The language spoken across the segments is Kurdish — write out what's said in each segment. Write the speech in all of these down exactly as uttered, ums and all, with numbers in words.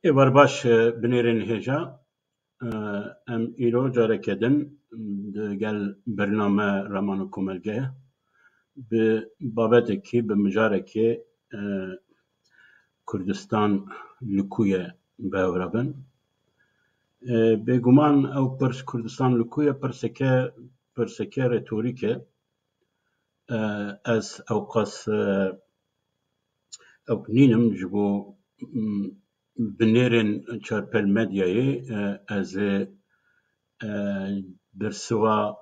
Êvar baş, e, binêrên hêja. E, em îro careke din digel bername Raman û Komelge bi babetekî, bi mijarekê, e, Kurdistan li ku ye bi hev re bin. E, bêguman ew pirs Kurdistan li ku ye pirseke, pirseke retorîk e. E, ez ewqas, e, ewk nînim ji bo, m, binêrên Çarpel Medyayê, e, ez ê, e, bersiva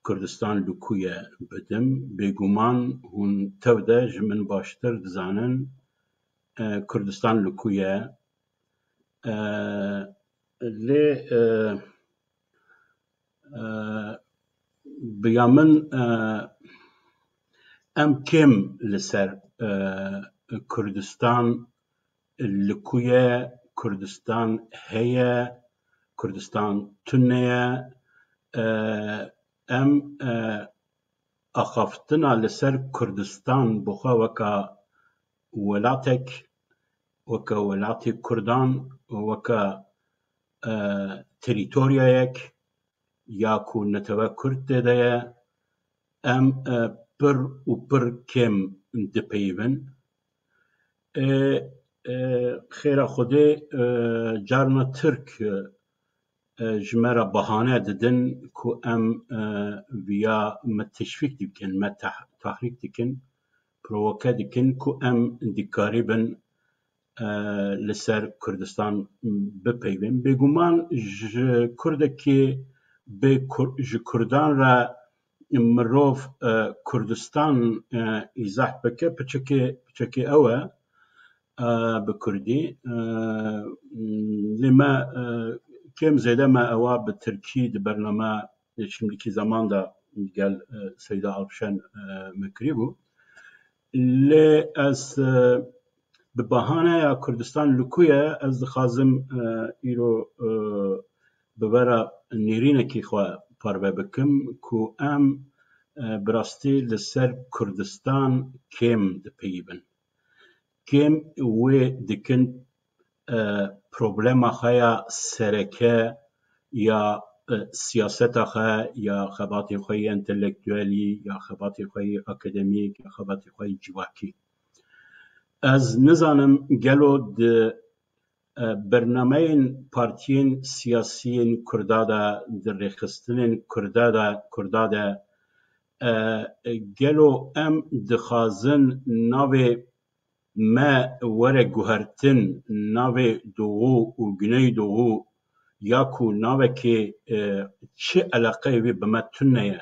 Kurdistan li ku ye bidim. Bêguman hûn tev de ji min baştir dizanin, e, Kurdistan li ku ye. E, lê, e, e, bi ya min, e, em kêm li ser, e, Kurdistan li ku ye, Kurdistan heye, Kurdistan tune ye, e, em, e, axaftina li ser Kurdistan bi xwe weke welatek, weke welatê Kurdan, weke, e, terîtoryayek ya ku netewe Kurd tê de ye, em, e, pir û pir kêm dipeyivin. E, e, xêra Xwedê, e, carna Tirk, e, e, ji me re bahane didin ku em, e, viya me teşvîk dikin, me tah-, tahrîk dikin, provoke dikin ku em dikarîbin, e, li ser Kurdistan bipeyvin. Bêguman ji Kurdekî bê Kur-, ji Kurdan re mirov, e, Kurdistan, e, îzah bike, piçekê, piçekê ew e. e, bi kurdî. E, lê me, e, kêm zêde me ewa bi tirkî di bername Şimdiki Zaman de gel, e, Seyda Alpşen, e, me kirîbû. Lê ez, e, bi bahaneya Kurdistan li ku ye, ez dixwazim, e, îro, e, bi vera nêrînekî xwe parve bikim ku em, e, bi rastî li ser Kurdistan kêm dipeyivin. Kêm wê dikin, e, problema xwe ya sereke ya, e, siyaseta xwe ya xebatê xwe yê entelektuelî ya xebatê xwe yê akademîk ya xebatê xwe yê civakî. Ez nizanim gelo di, e, bernameyên partiyên siyasiyên Kurda de, di rêxistinên Kurda de, Kurda de, e, gelo em dixwazin navê me were guhertin, navê Doğu û Güneydoğu ya ku navekê, e, çi eleqeyê wê bi me tune ye.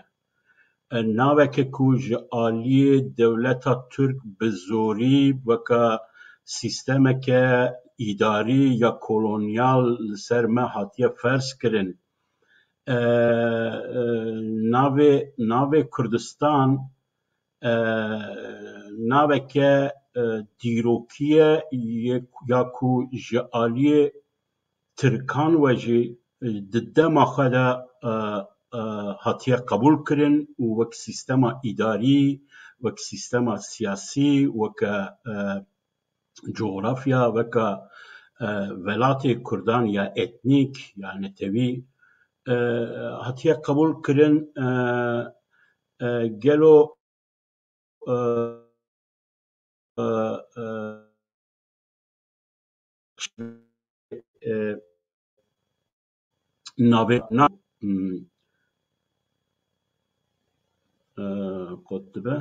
E, naveke ku ji aliyê dewleta Tirk bi zorî weke sîstemeke îdarî ya kolonyal li ser me hatiye ferz kirin. E, e, navê, navê Kurdistan e, naveke, e, dîrokî ye, yê, ya ku ji aliyê Tirkan ve jî, e, di dema xwe de, e, e, hatiye qebûl kirin û wek sîstema îdarî, wek sîstema siyasî, weke, e, cografya, weke, e, welatê Kurdan ya etnîk, ya netewî, e, hatiye qebûl kirin, e, e, gelo, e, e, e, e, navê, na, hmm, e, kot dibe.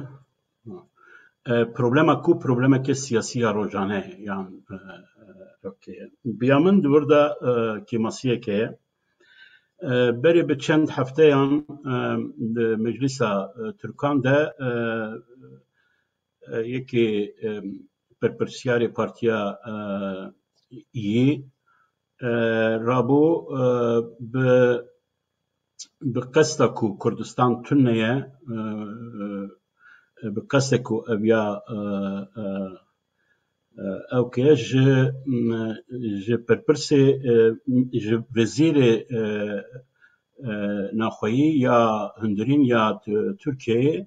E, problema ku problemeke siyasî ya rojane ye, yan, e, e, okey. Bi ya min di wir de, e, kêmasiyeke ye. E, berê bi çend hefteyan, e, li Meclisa, e, Tirkan de, e, e, yekê, e, berpirsiyarê partiya, e, yî, e, rabû, e, bi, bi qesta ku Kurdistan tune ye, e, e, bi qesta ku ev ya, e, e, e, ew ke ji, m, ji berpirsê, e, ji wezîrê, e, e, naxweyî ya hundirîn ya T-, Tirkiyeyê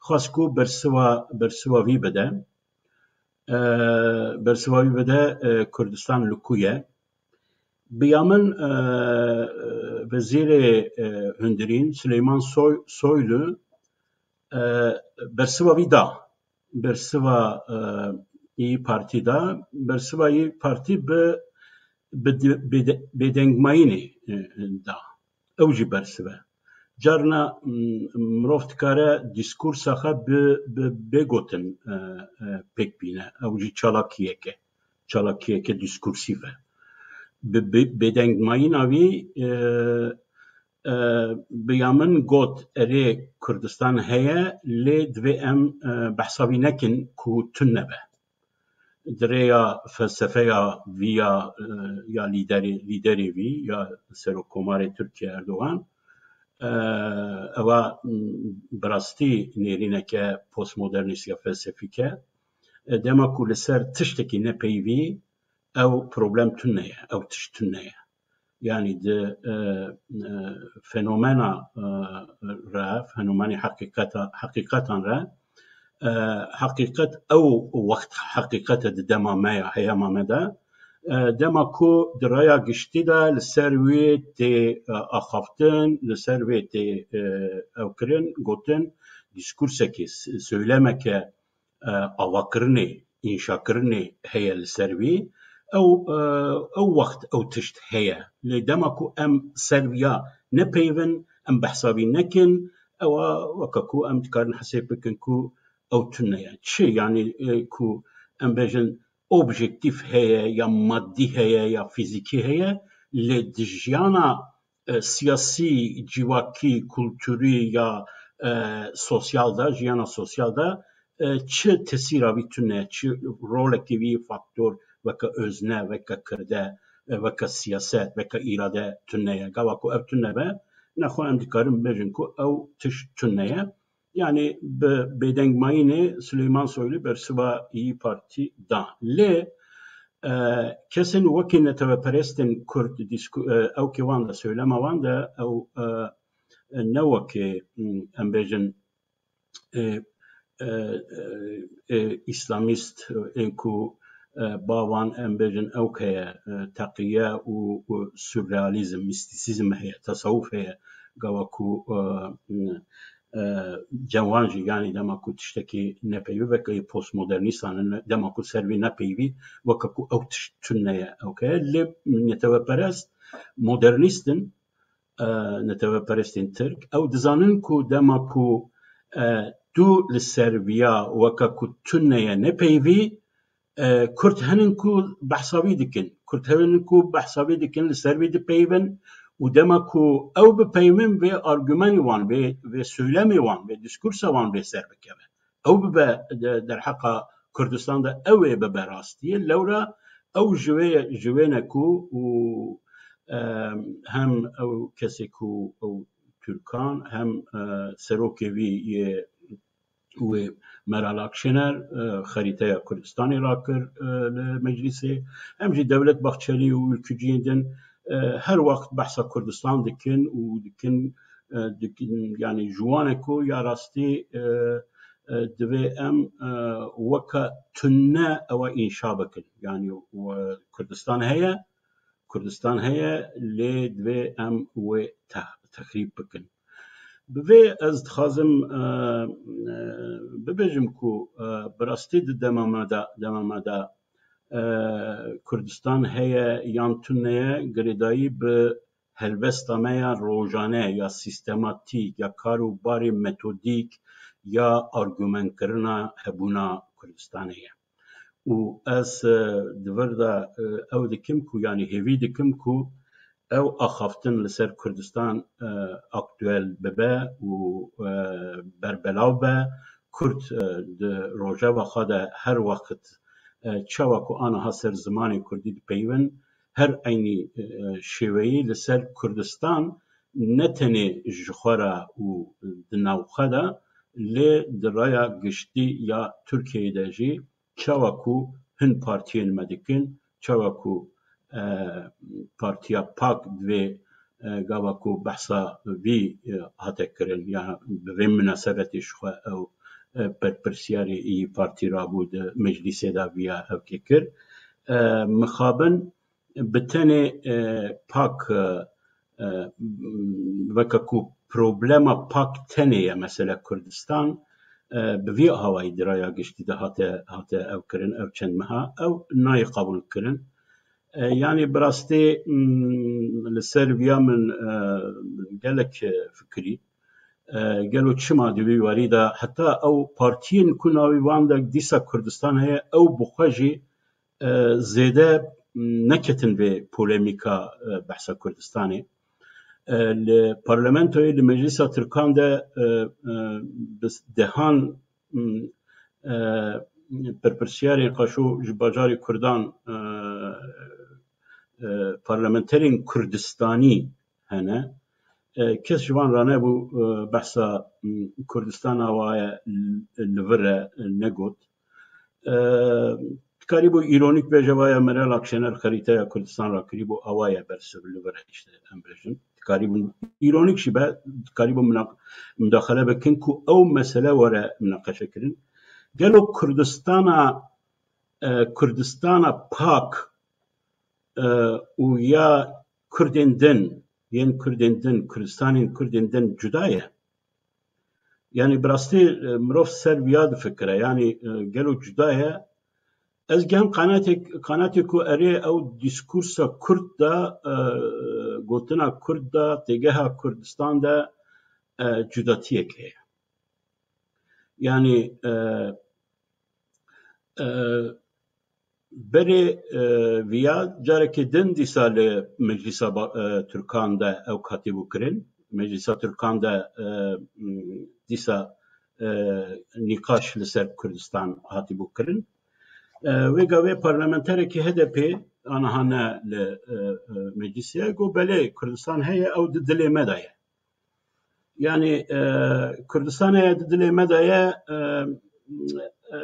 xwest ku bersiva, bersiva vî bide. E, bersiva vî bide, e, Kurdistan li ku ye? Bi ya min, e, wezîrê, e, hundirîn Sileyman Soy-, Soylu, e, bersiva vî da. Bersiva, e, Îyî Partî da. Bersiva Îyî Partî bi, bi de-, bêde-, bêdengmayînê, e, da. Ew jî bersiv e. Carna, m, mirov dikare dîskursa xwe bi, bi bêgotin, e, e, pêk bîne. Ew jî çalakiyek e. Çalakiyeke dîskursîf e. Bi, bi bêdengmayîna vî, e, e, bi ya min got, erê, Kurdistan heye, lê divê em, e, behsa vî nekin ku tune be. Di rêya felsefeya vî ya, e, ya lîderê, lîderê vî ya Serokkomarê Tirkiye Erdogan, e, ewa, m, bi rastî nêrîneke postmodernîst ya felsefîk e. E, dema ku li ser tiştekî nepeyivî, ew problem tune ye, ew tişt tune ye. Yanî di, e, e, fenomena, e, re, fenomenê heqîqeta, heqîqetan re, e, heqîqet ew wext heqîqet e di dema me ya, heyama me de, e, dema ku di raya giştî de li ser wê tê, e, axaftin, li ser wê tê, e, ew kirin, gotin, dîskursekê, s-, söylemeke, e, avakirinê, înşakirinê heye li ser wî, ew, e, ew wext ew tişt heye. Lê dema ku em ser viya nepeyivin, em behsa vî nekin, ewa weke ku em dikarin hesêb bikin ku ew tune ye. Çi? Yanî, e, ku em bêjin objektîf heye, ya maddî heye, ya fîzîkî heye, lê di jiyana, e, siyasî, civakî, kulturî ya, e, sosyal de, jiyana sosyal de, e, çi tesîra vî tune, çi rolekî vî faktor weke özne, weke kirde, e, weke siyaset, weke îrade tune ye. Gava ku ev tune be, nexwe em dikarin bibêjin ku ew tişt tune ye. Yanî bi bêdengmayînê Sileyman Soylu bersiva Îyî Partî da. Lê, e, kesên wekî neteweperestên Kurd dîsku-, e, ew ke wan de, söylema wan de ew, e, ne wekî, m, em bêjin, e, e, e, e, îslamîst, e, ên ku, e, ba wan, em bêjin, ew heye, e, teqiye û, û surrealîzm, mîstîsîzm heye, tesawuf heye, gava ku, e, e, cem wan jî, yanî dema ku tiştekî nepeyivî, weke postmodernîstan in, dema ku ser vî nepeyivî, weke ku ew tişt tune ye, ew heye. Lê neteweperest, modernîst in, e, neteweperestên Tirk, ew dizanin ku dema ku, e, tu li ser viya weke ku tune ye nepeyivî, e, Kurd henin ku behsa vî dikin. Kurd henin ku behsa vî dikin, li ser vî dipeyivin û dema ku ew bipeyivin, vê argumenê wan, vê, vê söylemê wan, vê diskursa wan vê ser bikeve. Ew bibe de-, derheqa Kurdistan de ew ê bibe rastiyê. Lewra ew ji wê, ji wê ne ku û, e, hem ew kesê ku ew Türkan, hem, e, serokê vî yê wê Meral Akşener, e, xerîteya Kurdistanê rakir, e, li meclîsê. Hem jî Devlet Bahçeli û ülküciyên din, e, her wext behsa Kurdistan dikin û dikin, e, dikin, yanî ji wan e ku ya rastî, e, e, divê em, e, weke tune ewa înşa bikin. Yanî, e, Kurdistan heye, Kurdistan heye, lê divê em wê te-, texrîb bikin. Bi vê ez dixwazim, e, e, bibêjim ku, e, bi rastî di dema me de, dema me de, e, Kurdistan heye yan tune ye, girêdayî bi helwesta me ya rojane, ya sîstematîk, ya kar û barê metodîk, ya argumentkirina hebûna Kurdistanê ye. Û ez, e, di vir de, e, ew dikim ku, yanî hêvî dikim ku ew axaftin li ser Kurdistan, e, aktuel bibe û, e, berbelav be. Kurd, e, di rojeva xwe de her wext e, çawa ku aniha ser zimanê kurdî dipeyivin, her eynî, e, şêweyî li ser Kurdistan ne tenê ji xwe re û di nav xwe de, lê di raya giştî ya Tirkiyeyê de jî çawa ku hin partiyên me dikin, çawa ku, e, partiya PAK divê, e, gava ku behsa vî, e, hate kirin, ya bi vê minasebetê ji xwe ew, e, berpirsiyarê î partî rabû di meclîsê de viya hevkê kir. E, mixabin bi tenê, e, PAK, e, e, weke ku problema PAK tenê ye mesela Kurdistan, e, bi vî awayî di raya giştî de hate, hate ew kirin, ev çend meha, ew nayê qebûl kirin. E, yanî bi rastî, mm, li ser viya min, e, gelek, e, fikirî. E, gelo çima di vî warî de heta ew partiyên ku navî wan de dîsa Kurdistan heye, ew bi xwe jî, e, zêde neketin vê polemîka, e, behsa Kurdistanê. E, li parlamentoyê, li meclîsa Tirkan de, e, e, bi dehan, m, e, berpirsiyarên xweşo ji bajarê Kurdan, e, e, parlamenterên Kurdistanî hene. E, kes ji wan ranebû, e, behsa, m, Kurdistan awaye li vir e negot. E, dikarîbû îronîk bêje, vaya Meral Akşener xerîteya Kurdistan rakirîbû, awaye bersiv li vir e, işte, em bêjin. Dikarîbûn îronîk jî be, dikarîbûn mina-, mudaxele bikin ku ew mesele were minaqeşe kirin. Gelo Kurdistana, e, Kurdistana pak, e, û ya Kurdên din, yên Kurdên din, Kurdistanên Kurdên din cuda ye? Yanî bi rastî, e, mirov ser viya difikire. Yanî, e, gelo cuda ye? Ez gem qanatê, qanatê ku erê ew diskursa Kurd de, e, gotina Kurd de, têgeha Kurdistan de, e, cudatiyek heye. Yanî, e, e, berê, e, viya carekê din dîsa li Meclîsa ba-, e, Tirkan de ew hatîbû kirin. Meclîsa Tirkan de, e, m, dîsa, e, nîqaş li ser Kurdistan hatîbû kirin. E, wê gavê parlamenterekî H D P aniha ne li, e, e, meclîsê ye, got, belê, Kurdistan heye, ew di dilê me de ye. Yanî, e, Kurdistan heye di dilê me de ye, e, e,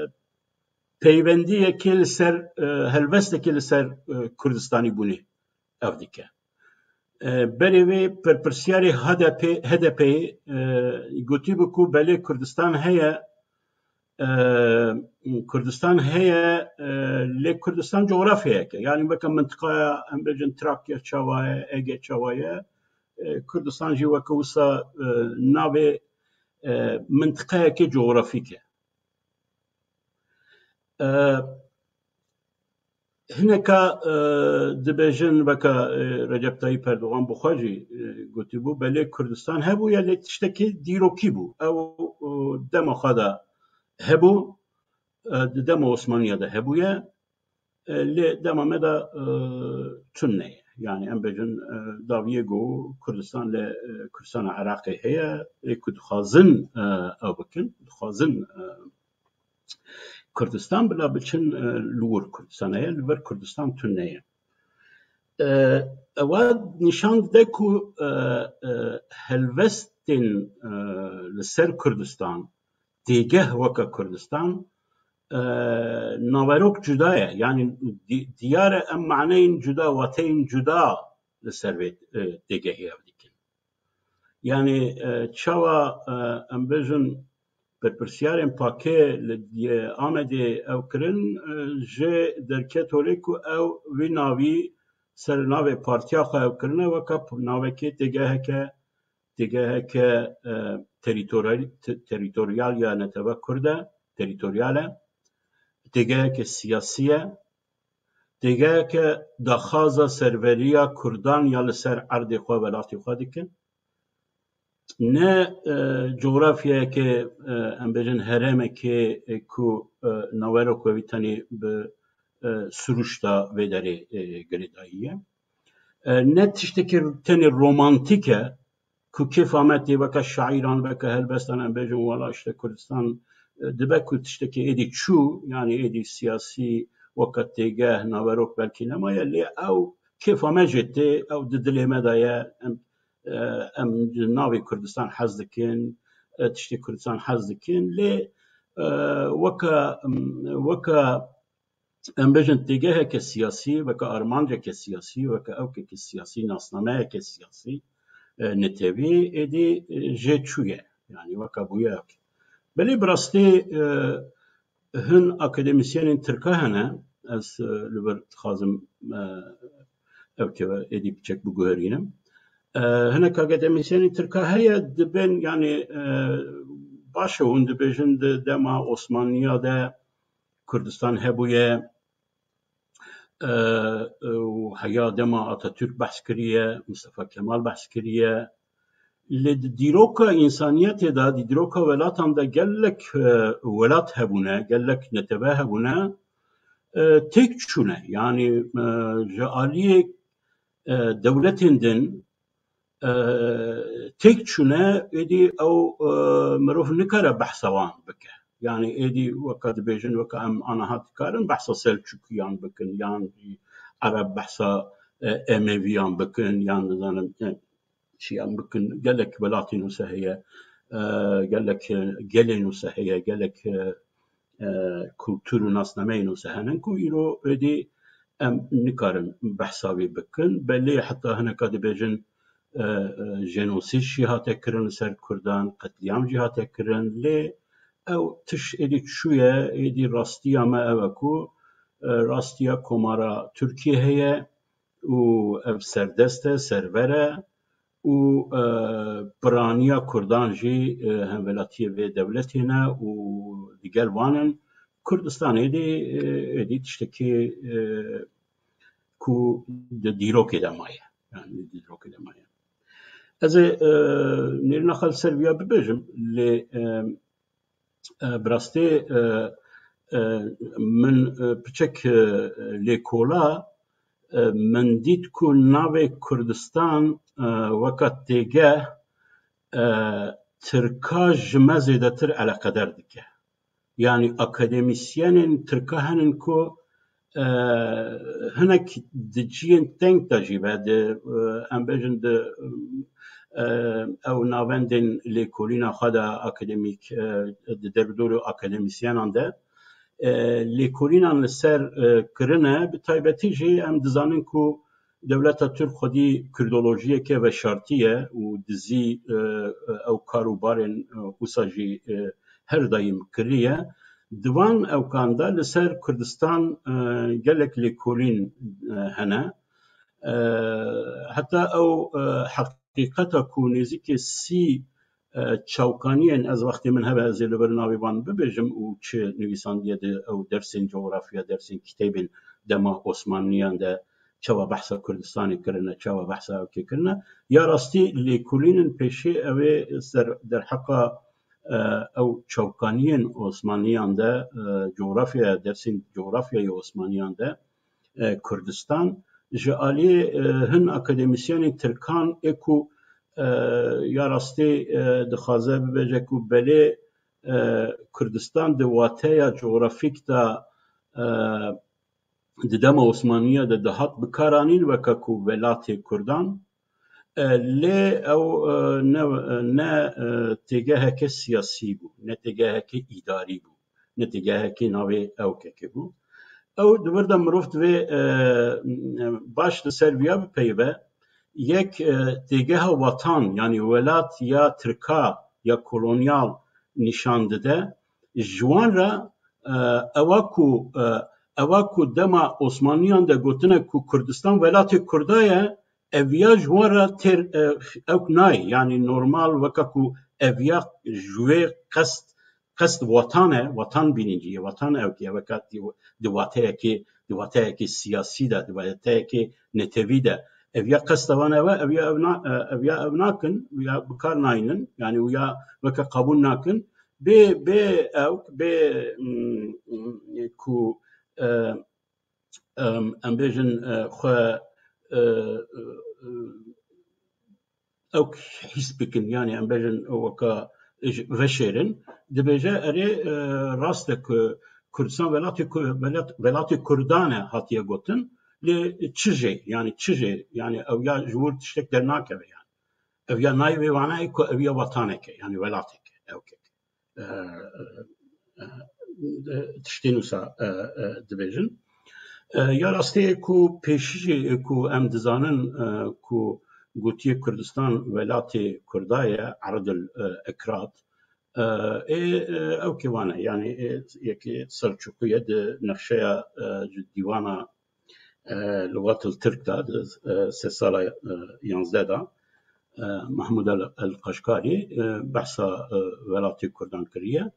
peywendiyekê li ser, e, helwestekê li ser, e, Kurdistanî bûnê ev dike. E, berê vê berpirsiyarê H D P, H D P'yê, e, gotîbû ku belê Kurdistan heye, e, Kurdistan heye, e, lê Kurdistan cografyayek e. Yanî weke mintiqaya, em bêjin, Trakya çawa ye, Ege çawa ye, e, Kurdistan jî weke wisa, e, navê, e, mintiqayeke cografîk e. E, Hineka, e, dibêjin, weke, e, Recep Tayyip Erdogan bi xwe jî, e, gotibû, belê Kurdistan hebûye, lê tiştekî dîrokî bû. Ew, e, dema xwe de hebû, e, di dema Osmaniya de hebûye, e, lê dema me de, e, tune ye. Yanî em bêjin, e, dawiyê ku Kurdistan li, e, Kurdistana Iraqê heye, ê ku dixwazin, e, ew bikin, dixwazin, e, Kurdistan bila biçin, e, li wir Kurdistan heye, li vir Kurdistan tune ye. E, ewa nîşan dide ku, e, e, helwestên, e, li ser Kurdistan, têgeh weke Kurdistan, e, naverok cuda ye. Yanî di-, diyar e em maneyên cuda, wateyên cuda li ser vê, e, têgehê ev dikin. Yanî, e, çawa, e, em bêjin, berpirsiyarên pakê li, e, Amedê ew kirin, e, jê derket holê ku ew vî navî ser navê partiya xwe ew kirine, weke p-, navekê têgeheke, têgeheke, e, terîtoral-, te-, terîtoryal ya netewe Kurd e, terîtoryal e, têgeheke siyasî ye, têgeheke daxwaza serveriya Kurdan ya li ser erdê xwe, welatê xwe dikin. Ne, e, cografyayeke, e, em bêjin herêmekê, e, ku, e, naverok wê wî tenê bi, e, sirûşta vê derê, e, girêdayî ye. E, ne tiştekî tenê romantîk e, ku kêfa me tê, weke şaîran, weke helbestan, em bêjin, wela işte Kurdistan, e, dibe ku tiştekî êdî çû, yanî êdî siyasî weke têgeh, naverok belkî nemaye, lê ew kêfa me jê tê, ew di dilê me de ye. Em, e, em ji navê Kurdistan hez dikin, e, tiştê Kurdistan hez dikin, lê, e, weke, em, weke, em bêjin têgeheke siyasî, weke armanceke siyasî, weke ewkeke siyasî, nasnameyeke siyasî, e, netewî, êdî, e, jê çûye. Yanî weke bûye ewk. Belê bi rastî, e, hin akademîsyenên Tirka hene, ez, e, li vir dixwazim, e, ewke êdî piçek biguherînim. E, hinek akademîsyenên Tirka heye, dibên, yanî, e, baş e, hûn dibêjin di dema Osmaniya de Kurdistan hebûye, e, û heya dema Atatürk behs kiriye, Mustafa Kemal behs kiriye. Lê di dîroka însaniyetê de, di dîroka welatan de gelek, e, welat hebûne, gelek netebe hebûne, e, têk çûne. Yanî, e, ji aliyê, e, dewletên din, e, têk çûne, êdî ew, e, mirov nikare behsa wan bike. Yanî êdî weke dibêjin, weke em aniha dikarin behsa Selçukiyan bikin, yan jî Ereb behsa, e, Emeviyan bikin, yan nizanim, e, çiyan bikin. Gelek welatên wisa heye, e, gelek, e, gelên wisa heye, gelek, e, e, kultur û nasnameyên wisa hene ku îro êdî em nikarin behsa wî bikin. Belê heta hineka dibêjin, e, e, jenosîd jî hate kirin li ser Kurdan, qetlîam jî hate kirin, lê ew tiş êdî çûye, êdî rastiya me ew e ku, e, rastiya Komara Tirkiyê heye û ev serdest e, server e û, e, piraniya Kurdan jî, e, hemwelatiyê vê dewletê ne û digel wan in. Kurdistan êdî, e, êdî tiştekî, e, ku di dîrokê de maye. Yanî di dîrokê de maye. Ez ê, e, nêrîna xwe li ser viya bibêjim, lê, e, e, bi rastî, e, e, min, e, piçek, e, lêkola, e, min dît ku navê Kurdistan, e, weka têgeh, e, Tirka ji me zêdetir eleqedar dike. Yanî akademîsyenên Tirka henin ku, e, hinek di ciyên teng de jî be, di, e, em bêjin di, e, ew navendên lêkolîna xwe de akademîk, e, di derdorê akademîsyenan de, e, lêkolînan li ser, e, kirine, bi taybetî jî em dizanin ku dewleta Tirk xwedî kurdolojiyeke veşartî ye û dizî, e, ew kar û barên, e, wisa jî, e, her daîm kiriye. Di van ewkan de li ser Kurdistan, e, gelek lêkolîn, e, hene. E, heta ew, e, heqîqeta ku nêzîkî sî, e, çavkaniyên, ez wextê min hebe ez ê li vir navê van bibêjim û çi nivîsandiye di ew dersên coxrafya, dersên kitêbên dema Osmaniyan de çawa behsa Kurdistanê kirine, çawa behsa ewkê kirine. Ya rastî lêkolînin pêşî ew ê ser derheqa, e, ew çavkaniyên Osmaniyan de, e, coxrafyaya, dersên coxrafyayê Osmaniyan de, e, Kurdistan. Ji aliyê, e, hin akademîsyenên Tirkan ê ku, e, ya rastî, e, dixwaze bibêje ku belê, e, Kurdistan di wateya coxrafîk de, e, di dema Osmaniya de dihat bikaranîn weke ku welatê Kurdan, e, lê ew, e, ne, ne, e, têgeheke siyasî bû, ne têgeheke îdarî bû, ne têgeheke navê ewkekê bû. Ew di vir de mirov divê, e, baş li ser viya bipeyive, yek, e, têgeha watan, yanî welat ya Tirka ya kolonyal nîşan dide. Ji wan re, e, ewa ku, e, ewa ku dema Osmaniyan de gotine ku Kurdistan welatê Kurda ye, eviya ji wan re têr, e, ewk nayê. Yanî normal weke ku eviya ji wê qest, qest watan e, watan bînî cî ye, watan ewk e, weke di, di wateyekê, di wateyekê siyasî de, di wateyekê netewî de. Eviya qesta wan ew e, eviya ev na-, e, eviya ev nakin, ya bi kar naynin, yanî ya weke qebûl nakin. Bê, bê ewk, bê, mm, mm, ku, e, em, em bêjin, e, xwe, e, e, ewk hîs bikin, yanî em bêjin weka ji veşêrin, dibêje erê, e, rast e ku Kurdistan welatê Ku-, welat, welatê Kurdan e hatiye gotin. Lê çi jê, yani çi jê, yani ew ya ji wir tiştek dernakeve yani. Ev ya nayê vê manayê ku ev ya watanek e, yani welatek e, ewkek. E, e, e, tiştên wisa, e, e, dibêjin. E, ya rastê ku pêşî jî, e, ku em dizanin, e, ku gotiye Kurdistan welatê Kurda ye, erdil, e, ekrat. E, ê, e, ew kê wan e, yani, e, yekê Selçuqî ye di nexşeya, e, ji dîwana, e, Lugatil Tirk de, di, e, sedsala, e, yanzdeh de, e, Mahmud el, el Qaşkarî, e, behsa, e, welatê Kurdan kiriye.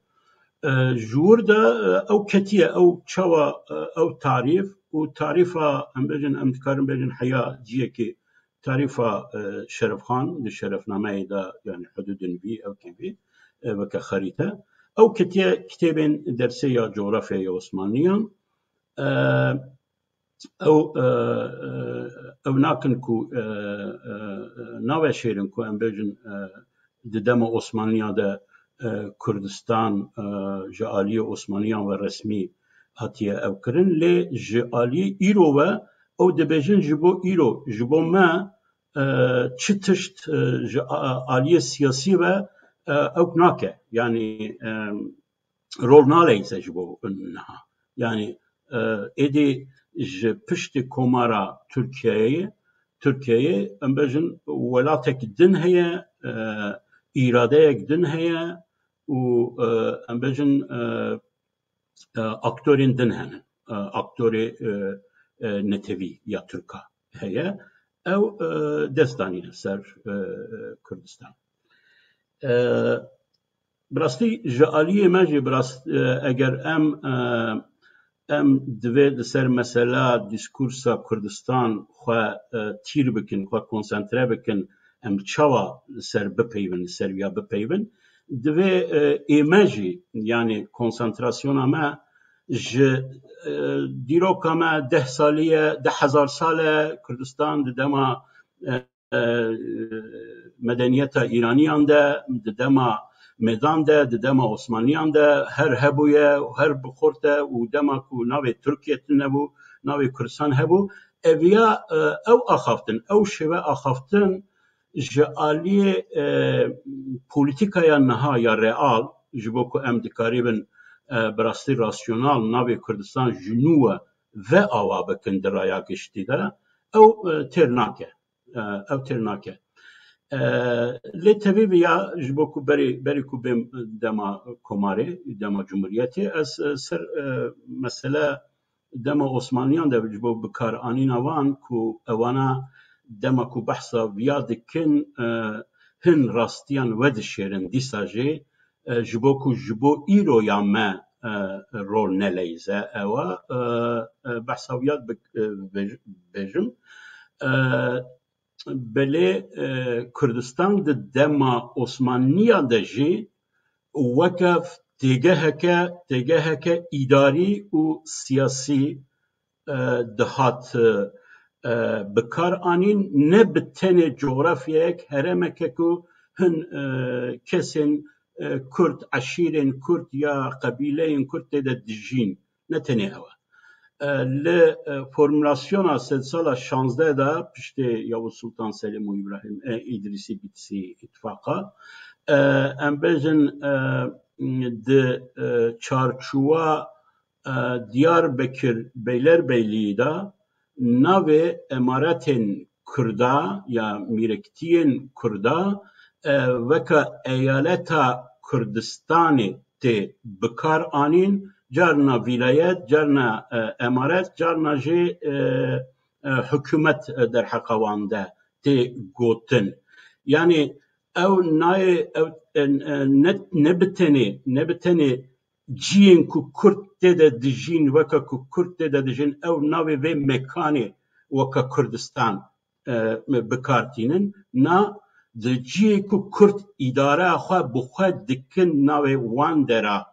E, ji wir de, e, ew ketiye, ew çawa, e, ew tarîf û tarîfa, em bêjin, em dikarin bêjin heya ciyekê tarîfa, e, Şerefxan, di şerefnameyê de, yani hududên vî, ew kê vî, e, weke xerîte. Ew ketiye kitêbên dersê ya cografyayê Osmanliyan. E, ew, e, e, ew nakin ku, e, e, e, naveşêrin ku em bêjin, e, di dema Osmanliya de, e, Kurdistan, e, ji aliyê Osmanliyan ve resmî hatiye ew kirin. Lê ji aliyê îro ve ew dibêjin ji bo îro, ji bo me, e, çi tişt, e, ji a-, aliyê siyasî ve, e, ew nake. Yani, e, rol naleyze ji bo niha. Yani, e, êdî ji piştî Komara Tirkiyeyê, Tirkiyeyê, em bêjin welatek din heye, e, îradeyek din heye û, e, em bêjin, e, e, aktorên din hene. E, aktorê, e, e, netewî ya Tirka heye. Ew, e, dest danîne ser, e, e, Kurdistan. E, bi rastî ji aliyê me jî bi rast, e, eger em, e, em divê li ser mesela dîskursa Kurdistan xwe, e, tîr bikin, xwe konsantre bikin, em çawa li ser bipeyvin, li ser viya bipeyvin, divê, e, ê me jî, yani konsantrasyona me ji, e, dîroka me deh salî ye, deh hezar sal e, Kurdistan di dema, e, e, medeniyeta Îraniyan de, di dema Mêdan de, di dema Osmanliyan de her hebûye û her bi xurt e û dema ku navê Tirkiye tune bû, navê Kurdistan hebû. Ev ya, e, ew axaftin, ew şêwe axaftin ji aliyê, e, polîtîkaya niha ya real, ji bo ku em dikarîbin, e, bi rastî rasyonal navê Kurdistan ji nû ve ve awa bikin di raya giştî de, ew, e, têr nake. E, ew têr nake. E, lê tevî viya ji bo ku berî, berî ku bêm dema komarê, dema cumhuriyetê, ez, e, ser, e, mesele dema Osmanliyan de ji bo bikaranîna wan ku ewana dema ku behsa viya dikin, e, hin rastiyan vedişêrin dîsa jî, e, ji bo ku ji bo îro ya me, e, rol neleyze ewa, e, e, behsa viya bi-, e, bêj-, bêjim. E, belê, e, Kurdistan di dema Osmanliyan de jî weke têgeheke, têgeheke îdarî û siyasî, e, dihat, e, bikar anîn, ne bi tenê cografyayek, herêmeke ku hin, e, kesên, e, Kurd, eşîrên Kurd ya qebîleyên Kurd tê de dijîn. Ne tenê ew e. E, li, e, formulasyona sedsala şazdeh de piştê Yavuz Sultan Selim û Îbrahîm, e, Îdrîsî Bîtisî îtifaqa, e, em bêjin, e, di, e, çarçuwa, e, Diyarbekir Beylerbeylî de navê emaretên Kurda ya mîrektiyên Kurda, e, weke eyaleta Kurdistanê tê bikar anîn, carna vîlayet, carna, e, emaret, carna jî, e, e, hikûmet, e, derheqa wan de tê gotin. Yanî ew nayê, ew, e, e, ne, ne bi tenê, ne bi tenê ciyên ku Kurd tê de dijîn, weke ku Kurd tê de dijîn, ew navê vê mekanê weke Kurdistan, e, bi kar tînin. Na, di ciyê ku Kurd îdareya xwe bi xwe dikin, navê wan dera,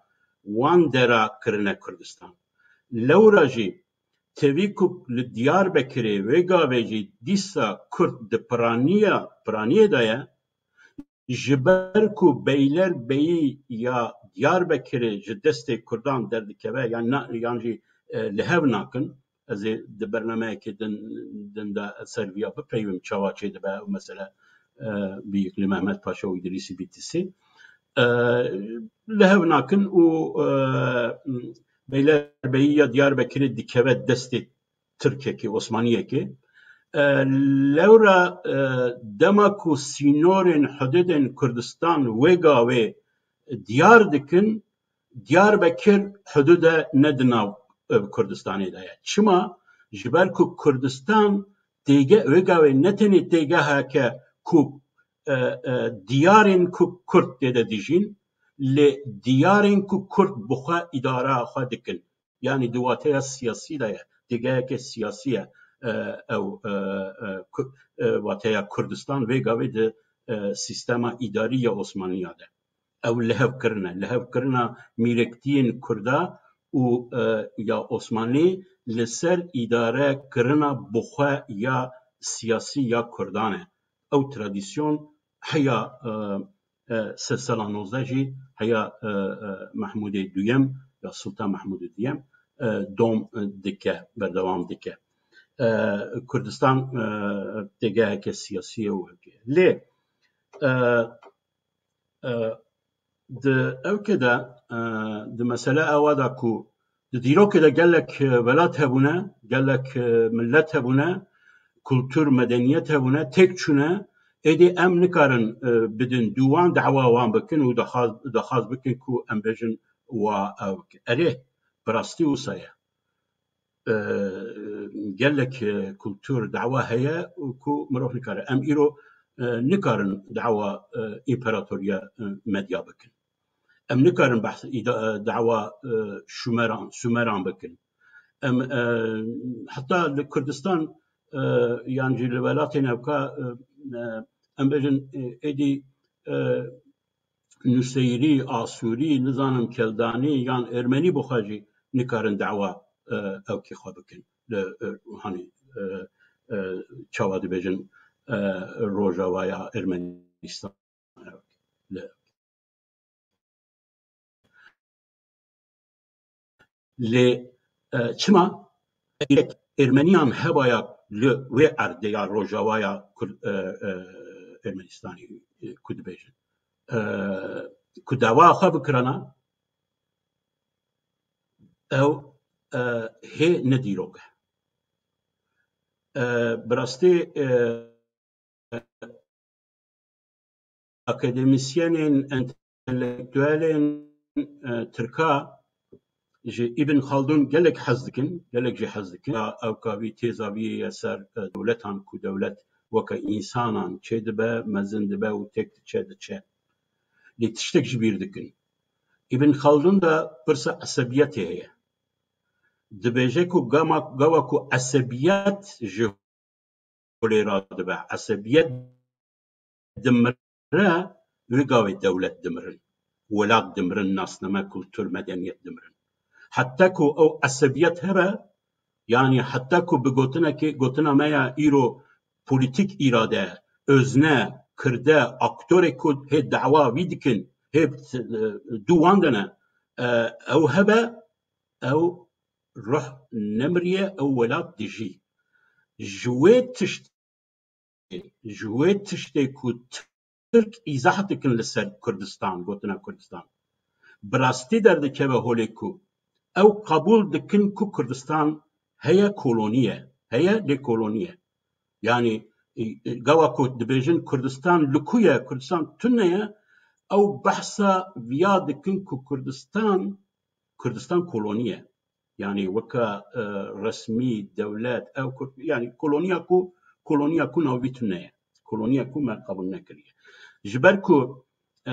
wan dera kirine Kurdistan. Lewra jî tevî ku li Diyarbekirê wê gavê jî dîsa Kurd di piraniya, piraniyê de ye, ji ber ku Beylerbeyî ya Diyarbekirê ji destê Kurdan derdikeve, yan na-, yan jî, e, li hev nakin. Ez ê di bernameyekê din, din de ser viya bipeyivim, çawa çêdibe ew mesele, e, bi yek li Mehmet Paşa û Îdrîsî Bîtisî. E, li hev nakin û, e, Beylerbeyiya Diyarbekirê dikeve destê Tirkekê, Osmaniyekê. E, lewra, e, dema ku sînorên hududên Kurdistan wê gavê diyar dikin, Diyarbekir hudude ne di nav, e, Kurdistanê de ye. Çima? Ji ber ku Kurdistan têge-, wê gavê ne tenê têgeheke ku, e, e, diyarên ku Kurd tê de dijîn, lê diyarên ku Kurd bi xwe îdara xwe dikin. Yanî di wateya siyasî de ye. Têgeheke siyasî ye, e, ew, e, e, Ku-, e, wateya Kurdistan vê gavê di, e, sîstema îdarî ya Osmaniya de. Ew li hev kirine. Li hev kirina mîrektiyên Kurda û, e, ya Osmanî li ser îdare kirina bi xwe ya siyasî ya Kurdan e. Ew tradîsyon heya, e, e, sed sala nozdeh jî heya, e, e, Mehmûdê Duyem ya Sultan Mehmûdê Duyem, e, dom, e, dike, berdewam dike. E, Kurdistan, e, têgeheke siyasî ye û hevkê. Lê, e, e, di ewkê de, e, di mesele ewa de ku di dîrokê de gelek, e, welat hebûne, gelek, e, millet hebûne, kultur, medeniyet hebûne, têk çûne, êdî em nikarin, e, bidin dû wan, dawa wan bikin û daxwaz, daxwaz bikin ku em bêjin wa ew. Erê, bi rastî wisa ye. E, gelek, e, kultur, dawa heye û ku mirov nikare. Em îro, e, nikarin dawa, e, împaratoriya, e, Medya bikin. Em nikarin behs îda-, e, dawa, e, Şumeran, Sumeran bikin. Em, e, heta li Kurdistan, e, yan jî li welatên ewka, e, e, em bêjin, e, êdî, e, Nuseyirî, Asûrî, nizanim Keldanî yan Ermenî bi xwe jî nikarin dawa, e, ewkê xwe bikin. Li, e, hanî, e, e, çawa dibêjin, e, Rojavaya Ermenistan. Li, lê, e, çima? Ermeniyan hebaya li wê erdê ya Rojavaya Kur-, e, e, Ermenistanê, e, ku dibêjin, e, ku dawa xwe bikirana, ew, e, hê ne dîrok e. E, bi rastî, e, akademîsyenên, entelektuelên, e, tirka ji Îbn Xaldûn gelek hez dikin, gelek jî hez dikin. Ya ewka vî têza vî ye ser, e, dewletan ku dewlet weke însanan çêdibe, mezin dibe û têk diçe, diçe. Lê tiştek ji bîr dikin. Îbn Xaldûn de pirsa esebiyetê heye. Dibêje ku gama, gawa ku esebiyet ji holê radibe, esebiyet dimire, wê gavê dewlet dimirin, welat dimirin, nasname, kultur, medeniyet dimirin. Heta ku ew esebiyet hebe, yanî heta ku bi gotinekê, gotina me ya îro, polîtîk îrade, özne, kirde, aktorê ku hê dawa vî dikin, hê, e, dû wan de ne, e, ew hebe, ew ruh nemiriye, ew welat dijî. Ji wê tişt-, ji wê tiştê ku Tirk îzah dikin li ser Kurdistan, gotina Kurdistan, bi rastî derdikeve holê ku ew qebûl dikin ku Kurdistan heye, kolonî ye, heye lê kolonî ye. Yanî, e, e, gawa ku dibêjin Kurdistan li ku ye, Kurdistan tune ye, ew behsa viya dikin ku Kurdistan, Kurdistan kolonî ye. Yanî weke, e, resmî dewlet, ew Kurd, yanî koloniya ku, koloniya ku navî tune ye. Koloniya ku me qebûl nekiriye. Ji ber ku, e,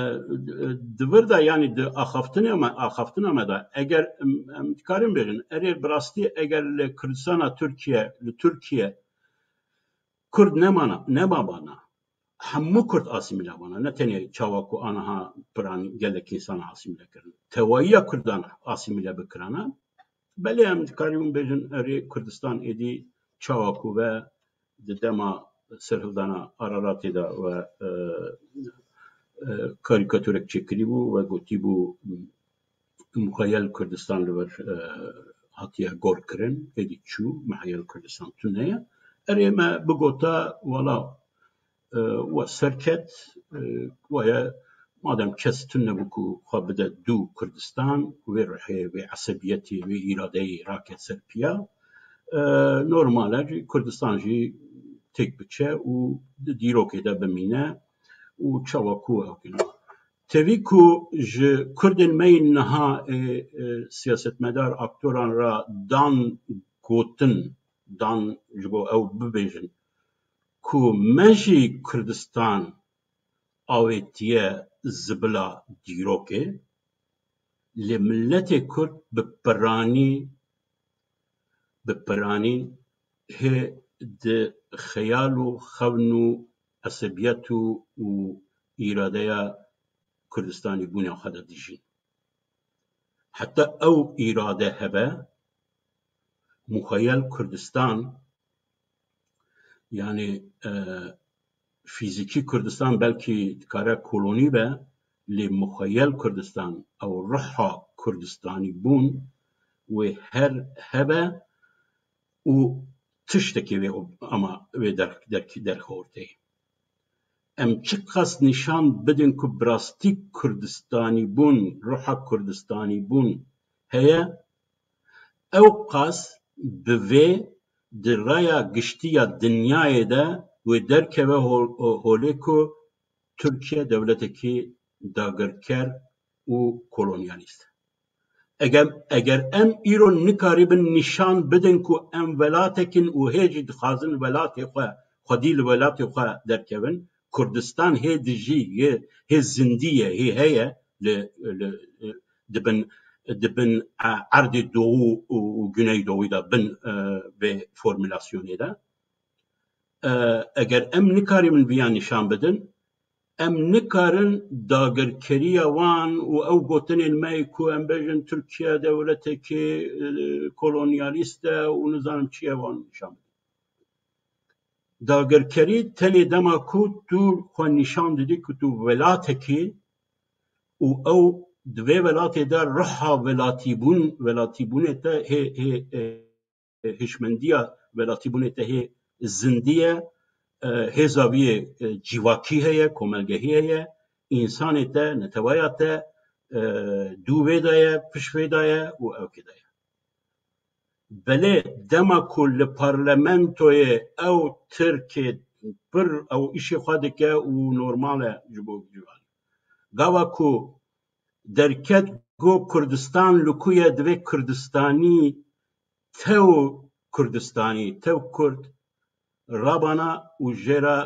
di vir de, yanî di axaftina me, axaftina me de, eger em, em dikarin bêjin, erê bi rastî eger li Kurdistana Tirkiye, li Tirkiye Kurd nemana, nemabana, hemû Kurd asîmîle bana, ne tenê çawa ku aniha piran gelek însan asîmîle kirin. Tewayiya Kurdan asîmîle bikirana, belê em dikarîbin bêjin, erê Kurdistan êdî çawa ku ve di dema serhildana Araratê de ve, e, e, karîkaturek çêkirî bû ve gotî bû, Muxeyel Kurdistan li vir, e, hatiye gor kirin, êdî çû, Muxeyel Kurdistan tune ye. Erê me bigota, wala, e, we serket, e, we ye, madem kes tune bû ku xwe bide dû Kurdistan, wê ruhê, wê esebiyetê, wê îradeyê rake ser piya, e, normal e, Kurdistan jî têk biçe û di dîrokê de bimîne û çawa ku ew kî. Tevî ku ji Kurdên me yên niha, e, e, siyasetmedar, aktoran re dan gotin, dan ji bo ew bibêjin ku me jî Kurdistan avêtiye zibila dîrokê, lê miletê Kurd bi piranî, bi piranî hê di xeyal û xewn û esebiyet û, û îradeya Kurdistanî bûna xwe de dijîn. Heta ew îrade hebe, muxeyel Kurdistan, yani, e, fîzîkî Kurdistan belkî dikare kolonî be, lê muxeyel Kurdistan, ew ruha Kurdistanî bûn, wê her hebe û tiştekê wê ama wê der-, der-, derxe ortê. Em çiqas nîşan bidin ku bi rastî Kurdistanî bûn, ruha Kurdistanî bûn heye, ew qas bi vê di raya giştî ya dinyayê de wê derkeve hol-, holê ku Tirkiye dewletekî dagirker û kolonyalîst e. Eger, eger em îro nikarîbin nîşan bidin ku em welatek in û hê jî dixwazin welatê xwe, xwedî li welatê xwe derkevin, Kurdistan hê dijî, hê, hê zindî ye, hê heye li, li, di bin, di bin, e, erdê doğu û, û güneydoğu de bin, e, vê formulasyonê de. E, eger em nikarîbin viya nîşan bidin, em nikarin dagirkeriya wan û ew gotinên me ku em bêjin Tirkiye dewletekî, e, kolonyalîst e û nizanim çi ye wan nîşan bidin. Dagirkerî tenê dema ku tu xwe nîşan didî ku tu welatekî û ew di vê welatê de ruha welatîbûn, welatîbûnê te hê, hê, e, hişmendiya welatîbûnê te hê zindî ye, e, hê zaviyê, e, civakî heye, komelgehî heye, însanê te, netewaya te, e, dû vê de ye, pişt vê de ye û ewkê de ye. Belê dema ku li parlamentoyê ew Tirkê pir ew îşê xwe dike û normal e ji bo ciwan. Gava ku derket got Kurdistan li ku ye, divê Kurdistanî tew Kurdistanî, tew Kurd rabana û jê re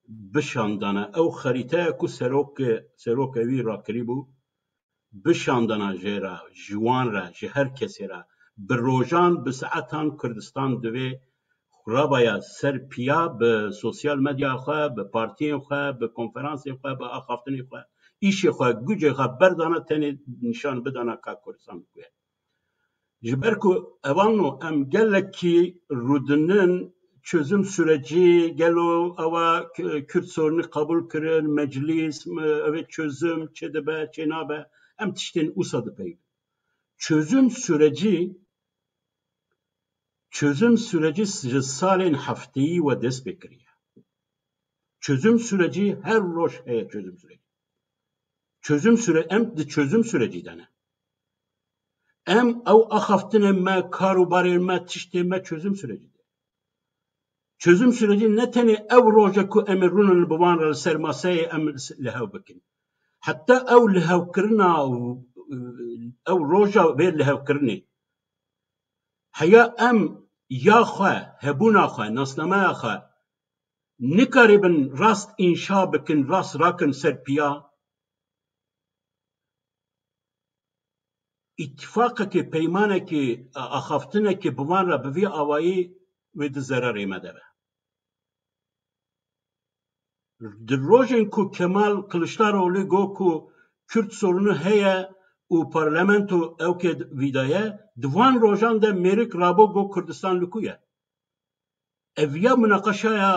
bişandana. Ew xerîteya ku serok, serokê wî rakirîbû, bişandana jê re, ji wan re, ji her kesê re. Bi rojan, bi saetan Kurdistan divê rabaya ser piya bi sosyal medya xwe, bi partiyên xwe, bi konferansên xwe, bi axaftinên xwe, îşê xwe, gucê xwe berdana tenê nîşan bidana ka Kurdistan ku ye. Ji ber ku evan no em gelekî rûdinin çözüm süreci, gelo ewa K-, Kürt sorunu qebûl kirin, meclîs, m-, ev ê çözüm çi dibe, çi nabe, em tiştên wisa dipeyivin. Çözüm süreci, çözüm süreci ji salên hefteyî we dest pê kiriye. Çözüm süreci her roj heye çözüm süreci. Çözüm süre-, em di çözüm sürecî de ne. Em ew axaftinên me, kar û barên me, tiştên me çözüm sürecî de. Çözüm sürecî ne tenê ew roje ku em ê rûnin bi wan re li ser maseyê em li hev bikin. Heta ew lihevkirina û, ew roja vê lihevkirinê. Heya em ya xwe, hebûna xwe, nasnameya xwe nikaribin rast înşa bikin, rast rakin ser piya, îtîfaqekê, peymanekê, axaftinekê bi van re bi vî awayî wê di zerarê me de be. Di rojên ku Kemal Kiliçdaroglu got ku Kürt sorunu heye û parlamento ewkê vî de ye, di van rojan de mêrik rabo got Kurdistan li ku ye. Ev ya munaqeşeya,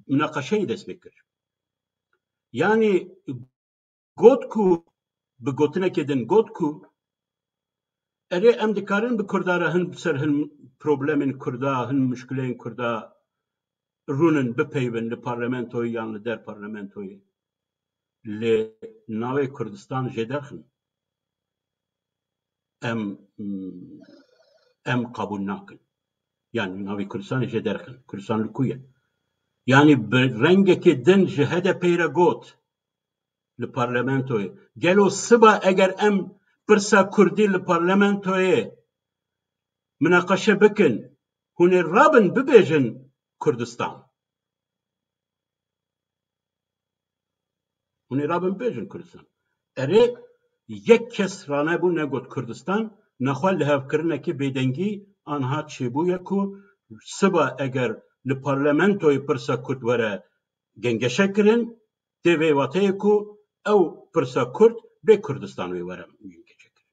munaqeşeyê dest pê kir. Yanî got ku, bi gotinekê din got ku, erê, em dikarin bi Kurda re hin ser hin problemên Kurda, hin muşkileyên Kurda rûnin, bipeyvin li parlamentoyê yan li der parlamentoyê. Lê navê Kurdistan jê derxin. Em, em qebûl nakin. Yani navê Kurdistanê jê derxin. Kurdistan li ku ye? Yani bi rengekê din ji H D P'ê re got li parlamentoyê. Gelo siba eger em pirsa Kurdî li parlamentoyê minaqeşe bikin, hûn ê rabin bibêjin Kurdistan. Hûn ê rabin bibêjin Kurdistan. Erê, yek kes ranebû negot Kurdistan, nexwe lihevkirinekê bêdengî anha çêbûye ku siba eger li parlamentoyê pirsa Kurd were gengeşe kirin, tê vê wateyê ku ew pirsa Kurd bê Kurdistan wê were gengeşe kirin.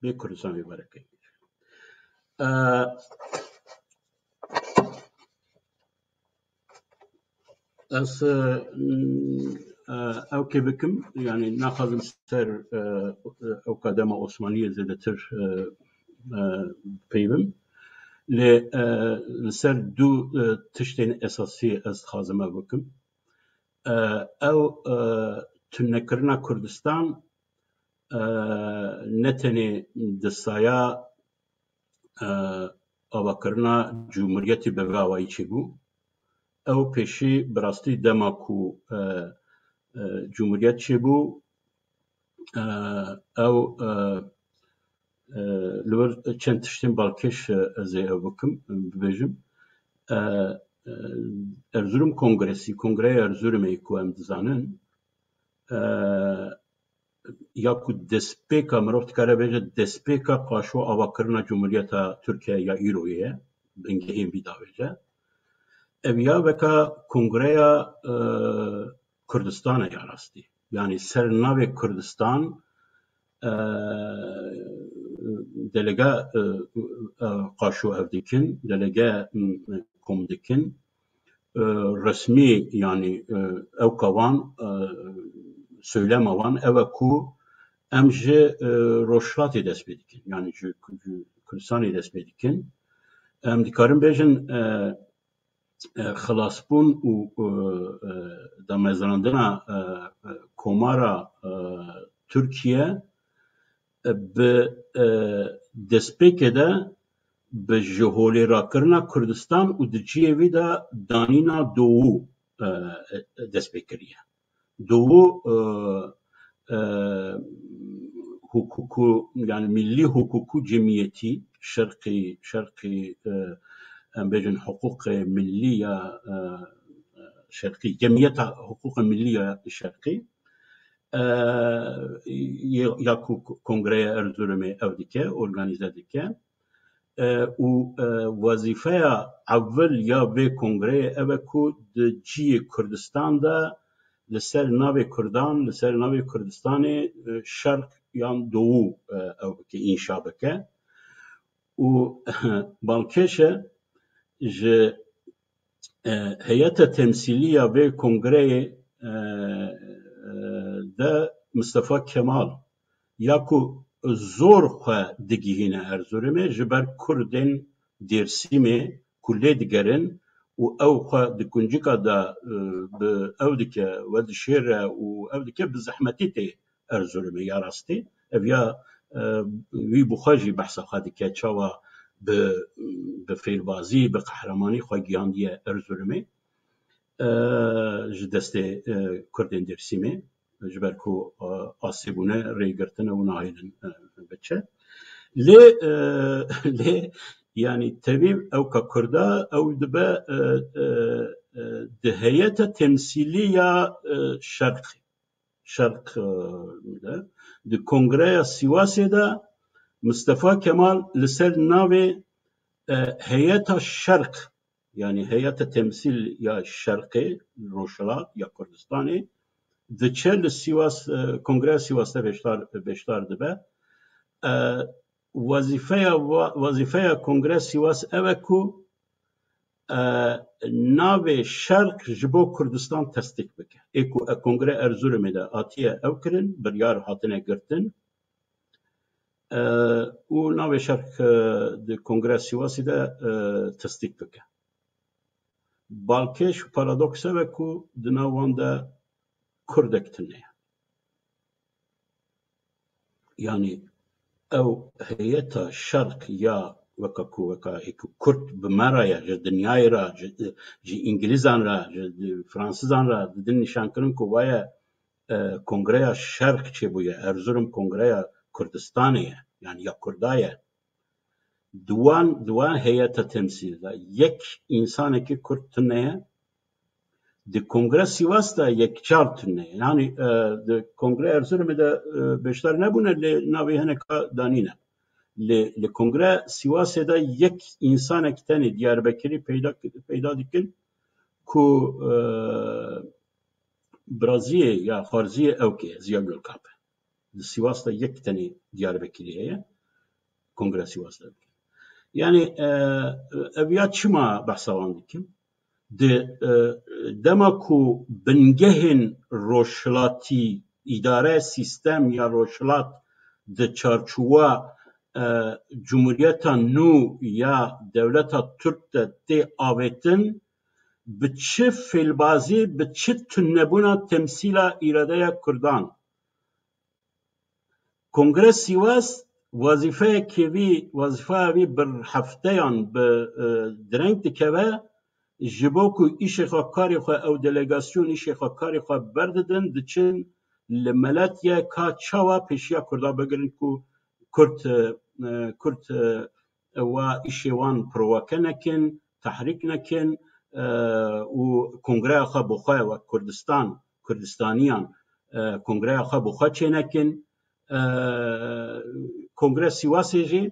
Bê Kurdistan wê were gengeşe kirin. Ee, Ez, e, e, ew kê bikim, yani naxwazim ser, e, ew kadema Osmaniyê zêdetir, e, e, peyvim. Lê, e, li ser du, e, tiştên esasî ez dixwazim ev bikim. E, ew, e, tunekirina Kurdistan, e, ne tenê di saya, e, avakirina cumhuriyetê bi vê awayî çêbû. Ew pêşî bi rastî dema ku, e, e, cumhuriyet çêbû, e, ew, e, e, li wir çend tiştên balkêş, e, ez ê ew bikim, bibêjim. E, e, Erzurum Kongresi, Kongreya Erzurumê ku em dizanin, e, ya ku destpêka, mirov dikare bêje destpêka qaşo avakirina Cumhuriyeta Tirkiye ya îroyê ye, bingehên vî davêje. Ev ya veka Kongreya, e, Kurdistan e ya rastî. Yani ser navê Kurdistan, e, delege, e, e, qaşo ev dikin, delege, m, kom dikin. E, resmî, yani, e, ewka wan, e, söylema wan ew e ku em ji, e, Rojhilatê dest pê dikin, yani ji, ji Kurdistanê dest pê dikin. Em dikarin bêjin, e, e, xilasbûn û, e, e, damezrandina, e, e, Komara, e, Tirkiye, e, bi, e, destpêkê de bi ji holê rakirina Kurdistan û di cihê wî de danîna Doğu, e, e, dest pê kiriye. Doğu, e, e, hukuku, yani milli hukuku cemiyeti, şerqî, şerqî, e, em bêjin hukuqê milli ya, e, şerqî, cemiyeta hukuqê milli ya şerqî, e, ya, ya ku Kongreya Erzurumê ev dike, organize dike. E, û, e, wezîfeya ewil ya vê kongreyê ev e ku di cihê Kurdistan de li ser navê Kurdan, li ser navê Kurdistanê, e, şerq yan doğu, e, ew bike, înşa bike. Û balkêş e ji e, heyeta temsîlî ya vê kongreyê, e, e, de Mistefa Kemal ya ku zor xwe digihîne Erzurumê ji ber Kurdên Dêrsimê ku lê digerin û ew xwe di kuncika de, e, bi ew dike, vedişêre û ew dike bi zehmetî tê Erzurumê ya rastî. Ev ya, e, wî bi xwe jî behsa xwe dike, çawa bi, bi fêlbazî, bi qehremanî xwe gihandiye Erzurumê, e, ji destê, e, Kurdên Dêrsimê, ji ber ku, e, asê bûne, rê girtine û nahêlin, e, biçe. Lê, e, lê, yani tevî ewka Kurda, ew dibe, e, e, e, di heyeta temsîlî ya, e, şerqê. Şerq, e, de, di Kongreya Sîwasê de Mistefa Kemal li ser navê, e, Heyeta Şerq, yani Heyeta Temsîl ya Şerqê, Rojhilat ya Kurdistanê, diçe li Sîwas, e, Kongreya Sîwas de beşdar, beşdar dibe. E, wezîfeya wa-, wezîfeya Kongreya Sîwas ev e ku e, navê Şerq ji bo Kurdistan tesdîk bike. Ê ku e, Kongre Erzurumê de hatiye ew kirin, biryar hatine girtin, e, û navê Şerq, e, di Kongre Sîwasî de, e, tesdîk bike. Balkêş û paradoks ev e ku di nav wan de Kurdek tune ye. Yanî ew heyeta Şerq ya weka ku, weka ê ku Kurd bi me re ye, ji dinyayê re, ji, ji Îngilîzan re, ji Fransizan re didin nîşankirin ku vaye, e, Kongreya Şerq çêbûye, Erzurum Kongreya Kurdistanê ye, yanî ya Kurda ye. Di wan, di wan heyeta temsîlî de yek însanekî Kurd tune ye, di Kongre Sîwas de yekcar tune ye. Yanî, e, di Kongre Erzurumê de, e, beşdar nebûne, lê navê hineka danîne. Lê li Kongre Sîwasê de yek însanek tenê Diyarbekirî peyda, peyda dikin ku, e, biraziyê ya xwarziyê ewkê Ziya Gulkap e. Di Sîwas de yek tenê Diyarbekirî heye. Kongre Sîwas de dikin. Yanî, e, ev ya çima behsa wan dikim? Di, e, dema ku bingehên rojhilatî, îdare, sîstem ya rojhilat di çarçowa, e, cumhuriyeta nû ya dewleta Türk de tê avêtin, bi çi fêlbazî, bi çi tunebûna temsîla îradeya Kurdan? Kongre Sîwas wazîfeyekê vî, wazîfeya vî bi hefteyan bi, e, direng dikeve, ji bo ku îşê xwe, karê xwe, ew delegasyon îşê xwe, karê xwe berdidin, diçin li Meletye ka çawa pêşiya Kurda bigirin ku Kurd, e, e, Kurd, e, wa îşê wan provoke nekin, tehrîk nekin, e, û kongreya xwe bi xwe wek Kurdistan, Kurdistaniyan, e, kongreya xwe bi xwe çênekin. E, Kongre Sîwasê jî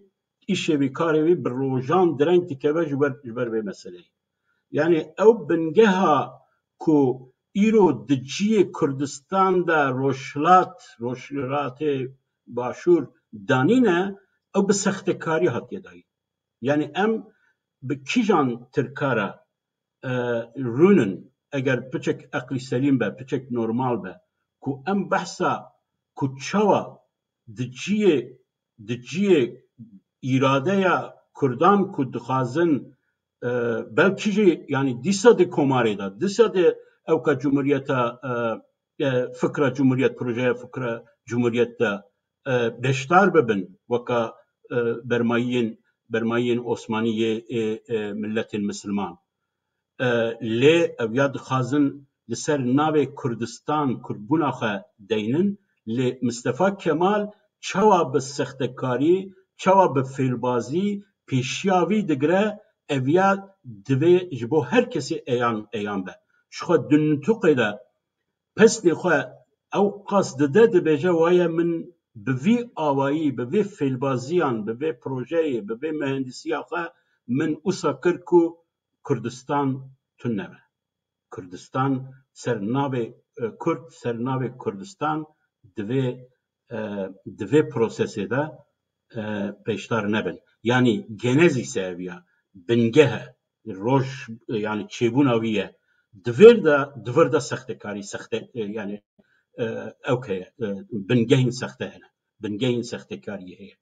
îşê wî, karê wî bi rojan direng dikeve ji ber, ji ber vê meseleyê. Yanî ew bingeha ku îro di cihê Kurdistan de rojhilat, rojhilatê başûr danîne, ew bi sextekarî hatiye dayîn. Yanî em bi kîjan tirka re, e, rûnin, eger piçek eqlî selîm be, piçek normal be, ku em behsa ku çawa di cihê, di cihê îradeya Kurdan ku dixwazin, e, belkî jî, yanî dîsa di komarê de, dîsa di ewka cumhuriyeta, e, e, fikra cumhuriyet, projeya fikra cumhuriyet de, e, beşdar bibin weka, e, bermayiyên, bermayiyên Osmanî yê, ê, e, milletên misilman. E, lê ev ya dixwazin li ser navê Kurdistan, Kurdbûna xwe deynin, lê Mistefa Kemal çawa bi sextekarî, çawa bi fêlbazî pêşiya vî digire, ev ya divê ji bo her kesê eyan, eyan be. Ji xwe di nitûqê de pesnê xwe ew qas dide, dibêje, waye min bi vî awayî, bi vê fêlbaziyan, bi vê projeyê, bi vê mehendisiya xwe min wisa kir ku Kurdistan tune be. Kurdistan ser navê, e, Kurd, ser navê Kurdistan divê, e, di vê prosesê de, e, pêşdar nebin. Yanî genezî se ev ya, bingeh e, roj, e, yanî çêbûna wî ye. Di vir de, di vir de sextekarî, sexte, e, yanî, e, ewk heye, e, bingehên sexte hene. Bingehên sextekariyê heye.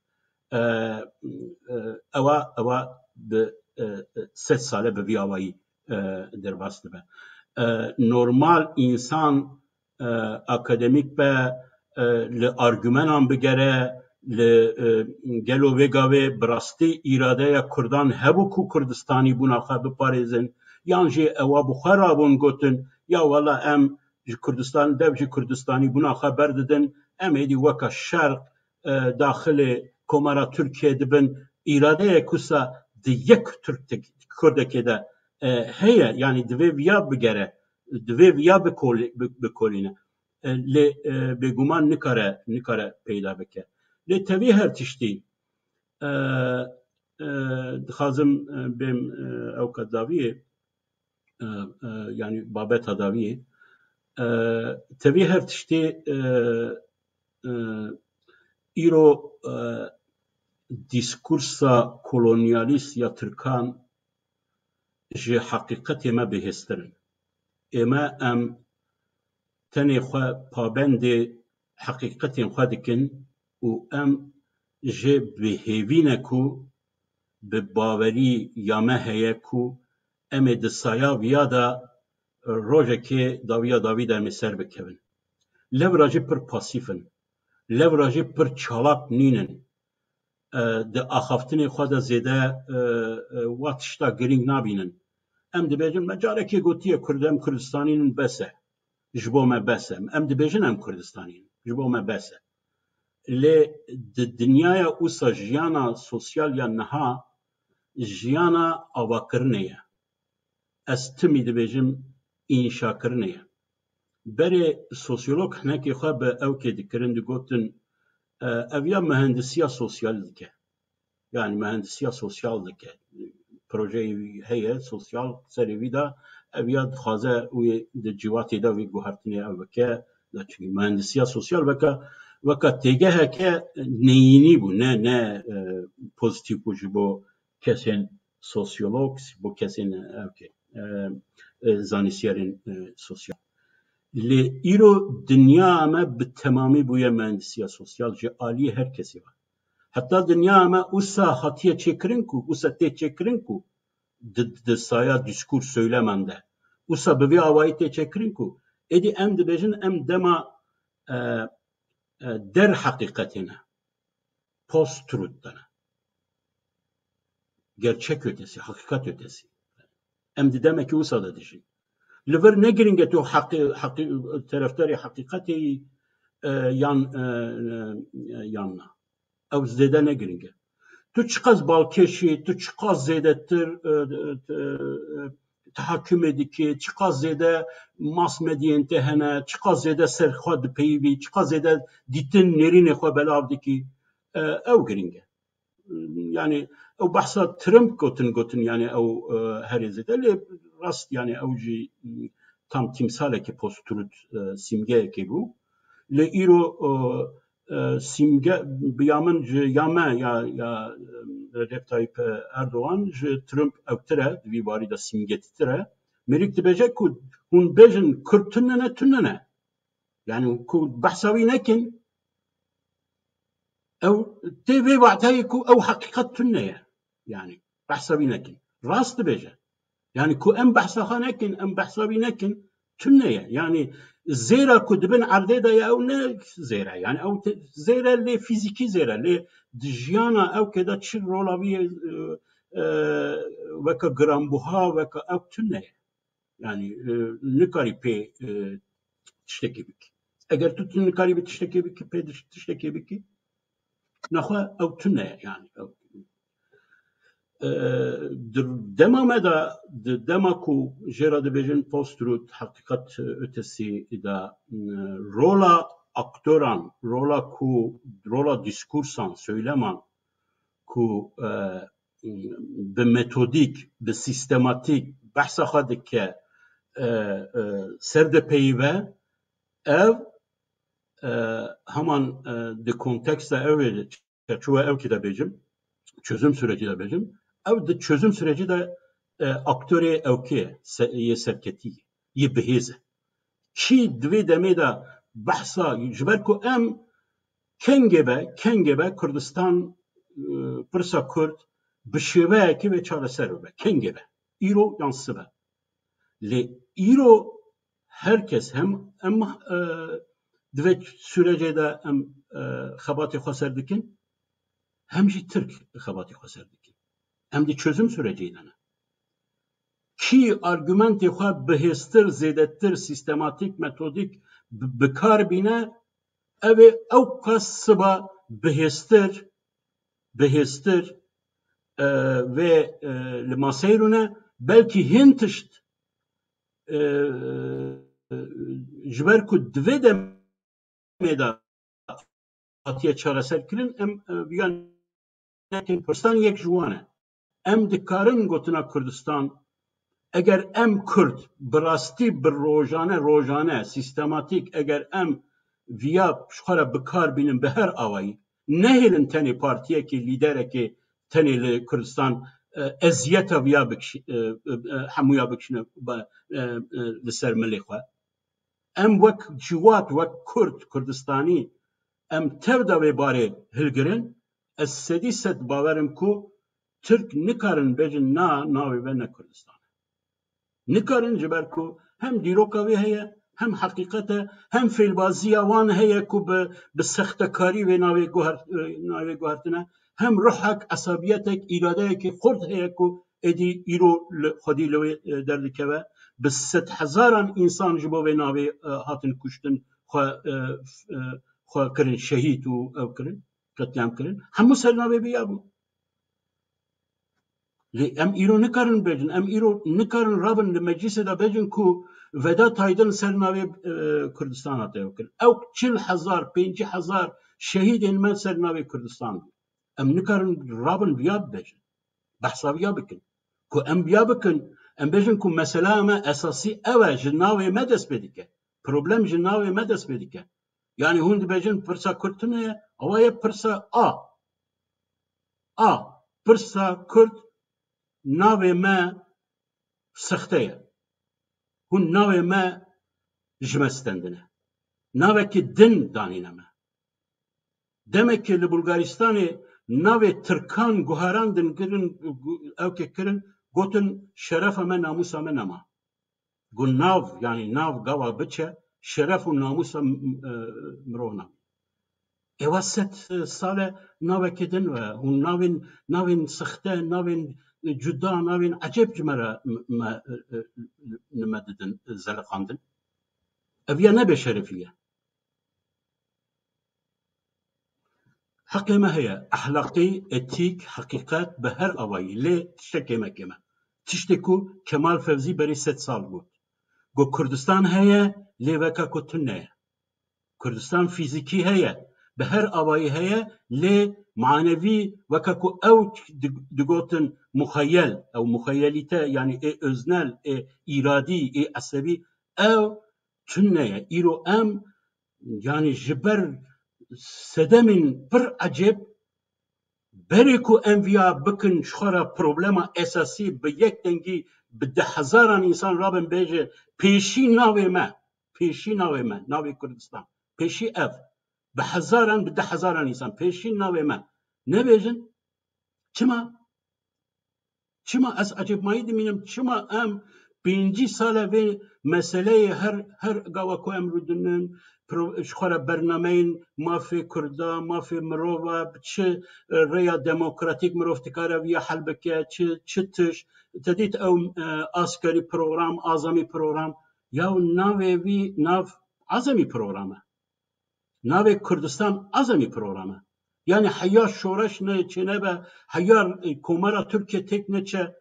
E, e, ewa, ewa bi, e, e, sed sale bi vî awayî, e, derbas dibe. E, normal însan, e, akademîk be, e, li argumenan bigere, li, e, gelo vê gavê bi rastî îradeya Kurdan hebû ku Kurdistanî bûna xwe biparêzin, yan jî ewa bi xwe rabûn gotin, ya wela em ji Kurdistan, dev ji Kurdistanî bûna xwe berdidin, em êdî weka şer, e, daxilê Komara Tirkiyê dibin, îradeyek wisa di yek Tirk, Kurdekê de, e, heye, yanî divê viya bigere, divê viya bikolî-, bi-, bikolîne. E, lê, e, bêguman nikare, nikare peyda bike. Lê tevî her tiştî, e, e, dixwazim, e, bêm, e, ewka daviyê, e, e, yanî babeta dawiyê, e, tevî her tiştê, e, e, îro, e, diskursa kolonyalîst ya Tirkan ji heqîqetê me bihêztir in. Ê me em tenê xwe pabendê heqîqetên xwe dikin û em jê bi hêvî ne ku bi bawerî ya me heye ku em ê di saya viya de rojekê dawiya dawî de em ê ser bikevin. Lewra jî pir pasîf in. Lewra jî pir çalak nînin. E, di axaftinê xwe de zêde, e, e, wa tişta girîng nabînin. Em dibêjin, me carekê gotiye Kurd, em Kurdistanî nin, bes e. Ji bo me bes e. Em dibêjin em Kurdistanî nin. Ji bo me bes e. Lê di dinyaya wisa jiyana sosyal ya niha jiyana avakirinê ye. Ez timî dibêjim înşakirinê ye. Berê sosyolog hinekê xwe bi ewkê dikirin, digotin, e, ev ya mühendisiya sosyal dike. Yani mühendisiya sosyal dike. Projeyê wî heye, sosyal serê wî de ev ya dixwaze wê di civatê de wê guhertinê ev bike. Da çünkü mühendisiya sosyal weka, weka têgeheke neyînî bû, ne, ne, e, pozîtîf bû ji bo kesên sosyolog, bo kesên, e, ewkê, e, e, zanîsyerên, e, sosyal. Lê îro dinya me bi temamî bûye mühendisiya sosyal ji aliyê her kesî ve. Heta dinya me usa hatiye çêkirin ku, usa tê çêkirin ku di, di saya diskur, söyleman de. Usa bi vê awayî tê çêkirin ku êdî em dibêjin em dema, e, e, der heqîqetê ne. Post-truth de ne. Gerçek ötesi, hakikat ötesi. Em di demekî wisa de dijîn. Li vir ne giring e tu heqî, heqî, terefdarê heqîqetê yî, e, yan, e, e, yan na. Ew zêde ne giring e. Tu çiqas balkêş î, tu çiqas zêdetir, e, e, e, tahakumê dikî, çiqas zêde mass medyayên te hene, çiqas zêde ser xwe dipeyivî, çiqas zêde dîtin nêrînê xwe belav dikî, e, ew giring e. Yani ew behsa Trump gotin, gotin yani ew, e, herê zêde, lê rast yani ew jî, m, tam tîmsalekî post-truth, e, simgeyekê bû. Lê îro, e, e, simge bi ya min ji ya me ya, ya, e, Recep Tayyip Erdogan ji Trump ewtir e, di vî barî de simgetîtir e. Mêrik dibêje ku hûn bêjin Kurd tune ne, tune ne. Yani ku behsa wî nekin, ew tê vê wadeyê ku ew heqîqet tune ye. Yani behsa wî nekin. Rast dibêje. Yani ku em behsa xwe nekin, em behsa wî nekin, tune ye. Yani zêra ku di bin erdê de ye, ew ne zêre. Yani ew te-, zêre lê fîzîkî zêre, lê di jiyana ewkê de çi rola wî ye, e, e, weke giranbuha, weke ew tune ye. Yani, e, nikarî pê, e, tiştekê bikî. Eger tu, tu nikarî bi tiştekê bikî, pê diş-, tiştekê bikî, nexwe ew tune ye, yani. Ew, e, di dema me de, di dema ku jê re dibêjin post-truth, heqîqet ötesi de, e, rola aktoran, rola ku, rola diskursan, söyleman ku, e, bi metodîk, bi sîstematîk behsa xwe dike, e, e, ser dipeyive, ev, e, heman, e, di konteksta ew ê, çerçewe ewkê de bêjim, çözüm sürecî de bêjim, ew di çözüm sürecî de, e, aktorê ewkê ye, se-, yê serketî, yê bihêz e. Kî di vê demê de behsa, ji ber ku em kengê be, kengê be Kurdistan, e, pirsa Kurd bi şêweyekê wê çareser bibe. Kengê be. Îro yan sibe. Lê îro her kes hem em, e, di vê sürecê de em, e, xebatê xwe ser dikin, hem jî Tirk xebatê xwe ser dikin. Em di çözüm sürecê de ne. Kî argumentê xwe bihêztir, zêdetir, sîstematîk, metodîk bi, bi kar bîne, ew ê ew qas siba bihêztir, bihêztir, e, vê, e, li maseyê rûne, belkî hin tişt, e, ji ber ku di vê demê de hatiye çareserkirin, em, e, viya nekin Kurdistan yek ji wan e. Em dikarin gotina Kurdistan, eger em Kurd bi rastî, bi rojane, rojane, sîstematîk, eger em viya ji xwe re bi kar bînin bi her awayî, nehêlin tenê partiyekê, lîderekê tenê li Kurdistan e, eziyeta viya bikişî-, e, e, e, hemûya bikişîne ba-, e, e, li ser milê xwe. Em wek ciwat, wek Kurd, Kurdistanî, em tev de vê barê hilgirin, ez sedî sed bawer im ku Tirk nikarin bêjin na, navê ve ne Kurdistan e. Nikarin, ji ber ku hem dîroka wê heye, hem heqîqet e, hem fêlbaziya wan heye ku bi, bi sextekarî vê navê guhert-, navê guhertine, hem ruhek, esabiyetek, îradeyekî xurt heye ku êdî îro li, xwedî li wê, e, derdikeve. Bi sedhezaran însan ji bo vê navê, e, hatin kuştin, xwe, e, f-, e, xwe kirin şehîd û ew kirin, qetlîam kirin. Hemû ser navê vî ya bû. Lê em îro nikarin bêjin, em îro nikarin rabin li meclîsê de bêjin ku Vedat Aydin ser navê, e, Kurdistan hate ew kirin. Ew çil hezar, pêncî hezar şehîdên me ser navê Kurdistan bû. Em nikarin rabin viya bibêjin. Behsa viya bikin. Ku em viya bikin, em bêjin ku mesela me esasî ew e, ji navê me dest pê dike. Problem ji navê me dest pê dike. Yanî hûn dibêjin pirsa Kurd tune ye, ewa ye pirsa A. A, pirsa Kurd navê me sexte ye. Hûn navê me ji me stendine. Navekî din danîne me. Demekî li Bulgaristanê navê Tirkan guherandin kirin, gu-, ew ke kirin, gotin şerefa me, namûsa me nema. Got nav, yanî nav gava biçe, şeref û namûsa m-, m-, e, mirov namîne. Êwa sed, e, sal e navekê din e. Hûn navên, navên sexte, navên, e, cuda, navên ecêb ji me re m-, me, e, e, li me didin, e, zeliqandin. Ev ya ne bêşerefî ye. Heqê me heye, ehlaqî, etîk, heqîqet bi her avayî, lê tiştekê me kêm e. Tiştê ku Kemal Fevzî berî sed sal got. Got, Kurdistan heye, lê weka ku tune ye. Kurdistan fîzîkî heye, bi her avayî heye, lê manevî weka ku ew di-, digotin muxeyel, ew muxeyelîte, yanî ê öznel, ê îradî, ê esebî, ew tune ye. Îro em, yanî ji ber sedemên pir ecêb, berê ku em viya bikin, ji xwe re problema esasî bi yek dengî bi deh hezaran însan rabin bêje, pêşî navê me, pêşî navê me, navê Kurdistan, pêşî ev, bi hezaran, bi deh hezaran însan, pêşî navê me nebêjin. Çima? Çima ez ecêbmayî dimînim? Çima em pêncî sal e vê meseleyê her, her gava ku em rûdinin, pro-, ji xwe re bernameyên mafê Kurda, mafê mirova, bi çi, e, rêya demokratîk mirov dikare viya hel bike, çi, çi tişt, te dît ew, e, askerî program, azamî program, ya navê vî nav azamî program e. Navê Kurdistan azamî program e. Yanî heya şoreş ne çênebe, heya, e, Komara Tirkiye têk neçe,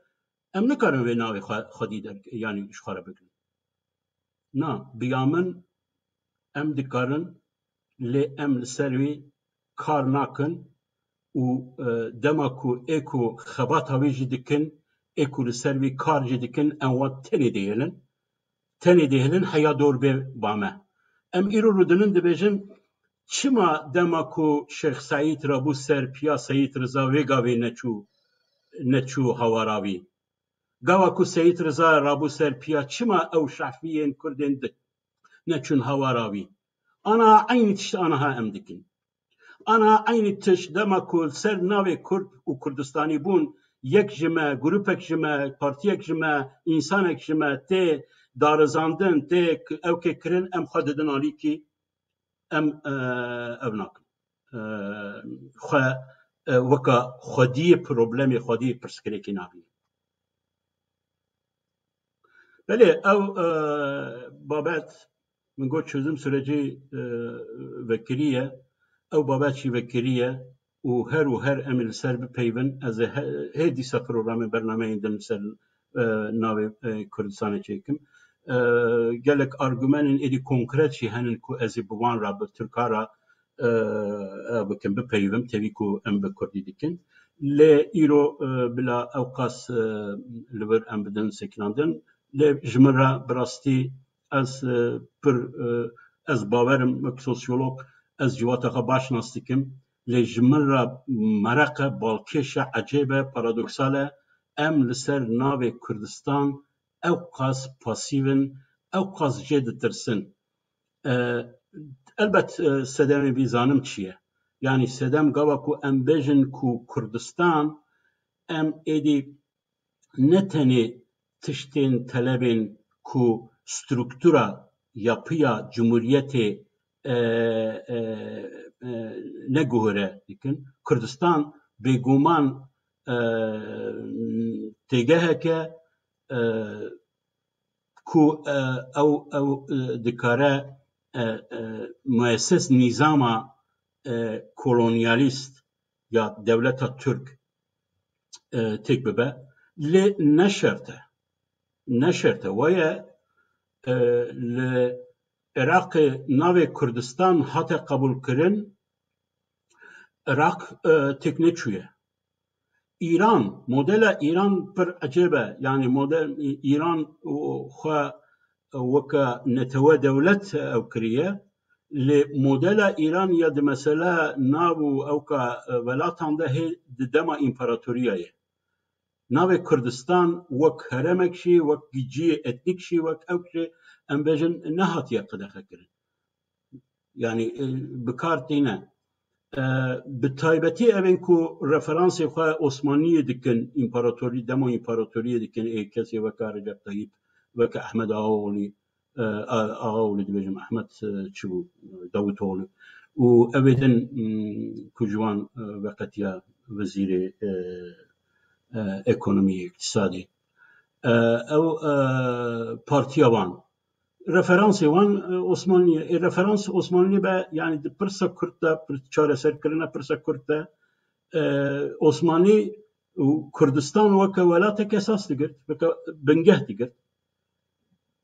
em nikarin vê navê xwe, xwedî der, yanî ji xwe re bigirin. Na, biya min em dikarin, lê em li ser wî kar nakin û, e, dema ku ê ku xebata wî jî dikin, ê ku li ser wî kar jî dikin, em wan tenê dihêlin. Tenê dihêlin heya dor bê ba me. Em îro rûdinin dibêjin, çima dema ku Şêx Seîd rabû ser piya Seyîd Riza vê gavê neçû, neçû hawara wî? Gava ku Seyîd Riza rabû ser piya, çima ew şehfiyên Kurdên di-, neçûn hawara wî? Ana eynî tişt aniha em dikin. Ana eynî tişt dema ku li ser navê Kurd û Kurdistanî bûn, yek ji me, grûpek ji me, partiyek ji me, însanek ji me tê darizandin, tê k-, ew kê kirin, em xwe didin alîkî, em, e, ev nakin. E, xwe, e, weka xwediyê problemê, xwediyê pirsgirêkê nabînin. Belê, ew, e, babet, min got çözüm süreci, e, vekirî ye. Ew babet jî vekirî ye û her û her em ê li ser bipeyvin. Ez ê he-, hê dîsa programê bernameyên din li ser, e, navê, e, Kurdistanê çêkim. E, gelek argumenên êdî konkret jî henin ku ez ê bi wan re, bi Tirka re, e, ew bikin, bipeyivim, tevî ku em bi kurdî dikin. Lê îro, e, bila ewqas, e, li vir em bidin sekinandin. Lê ji min re bi rastî ez, e, pir, e, ez bawer im wek sosyolog, ez civata xwe baş nas dikim. Lê ji min re mereq e, balkêş e, ecêb e, paradoksal e. em li ser navê Kurdistan ew qas pasîv in, ew qas jê ditirsin. E, elbet, e, sedemê vî zanim çi ye? Yanî sedem gava ku em bêjin ku Kurdistan, em êdî ne tenê tiştên telebên ku struktura, yapıya cumhuriyetê, e, e, e, ne guhore dikin. Kurdistan bêguman, e, têgeheke, e, ku, e, ew, ew, e, dikare, e, e, muesses nîzama, e, kolonyalîst ya dewleta Tirk, e, têk bibe. Lê ne şert e. Ne şert e. Waye, e, li Iraqê navê Kurdistan hate qebûlkirin, Iraq, e, têk neçûye. Îran, modela Îran pir ecêb e. Yanî model Îran xwe weke netewe dewlet ew kiriye. Lê modela Îran ya di mesela nav û ewka, e, welatan de hê di dema împaratoriya ye. Navê Kurdistan wek heremek jî, wek cihê etnîk jî, wek ewk jî, em bêjin, nehatiye qedexekirin. Yanî, e, bi kar tîne. E, bi taybetî evên ku referansê xwe Osmaniyê dikin, împaratorî, demo împaratoriyê dikin, ê kesê weke Recep Tayyip, weke Ehmed Ağaoğlu, e, A-, Ağaoğlu dibêjim, Ehmed, e, çi bû? Davutoğlu. Û evê din, m, ku ji wan, e, veqetiya wezîrê, e, e, ekonomiyê, îktisadê. E, ew, e, partiya wan. Referansê wan, e, Osmanlî ye. Ê referans Osmanlî be, yanî di pirsa Kurd de, pir-, çareserkirina pirsa Kurd de, e, Osmanlî û Kurdistan weke welatek esas digirt, weke bingeh digirt.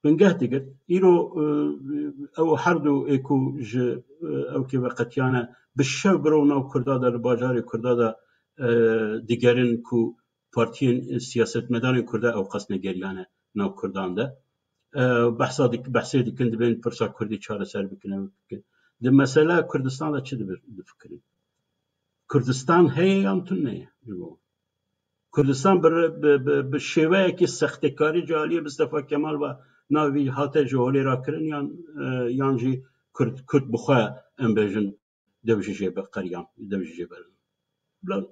Bingeh digirt. Îro, e, ew her du ê ku ji, e, ewkê veqetiyane bi şev biro nav Kurda de, li bajarê Kurda de, e, digerin ku partiyên, e, siyasetmedanên Kurda ew qas negeriyane nav Kurdan de. E, behsa dik-, behsê dikin, dibên pirsa Kurdî çareser bikin, ew bikin. Di mesela Kurdistan de çi dibir-, difikirin? Kurdistan heye yan tune ye? Ji bo Kurdistan bi, bi, bi, bi şêweyekî sextekarî ji aliyê Mistefa Kemal ve navî hate ji holê rakirin yan, e, yan jî Kurd, Kurd bi xwe, em bêjin, dev ji jê be qeriyan, dev ji jê be. Bila,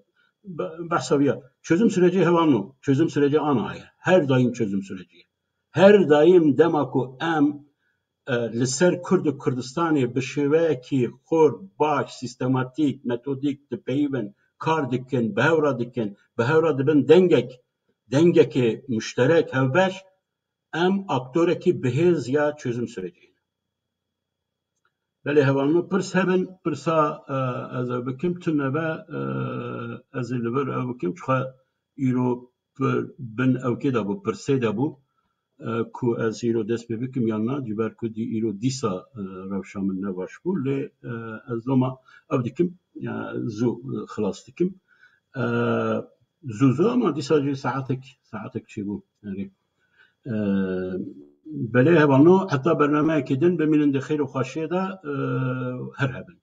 be-, behsa viya. Çözüm süreci hevalno. Çözüm süreci ana ye. Her daim çözüm süreci ye. Her daim dema ku em, e, li ser Kurd û Kurdistanê bi şêweyekî xurt, baş, sîstematîk, metodîk dipeyivin, kar dikin, bi hev re dikin, bi hev re dibin dengek, dengekê muşterek, hevbeş, em aktorekî bihêz ya çözüm sürecê ne. Belê hevalno pirs hebin, pirsa, e, ez ev bikim, tune be, e, ez ê li vir ev bikim, çixa îro pir bin ewkê de bû, pirsê de bû, e, ku ez îro dest pê bikim yan na, ji ber ku dî îro dîsa, e, rewşa min ne baş bû, lê, e, ez loma ev dikim, e, zû, e, xilas dikim. E, zû zû ama dîsa jî saetek, saetek çêbû. Erê. E, belê hevalno, heta bernameyekê din bimînin di xêr û xweşiyê de, e, her hebin.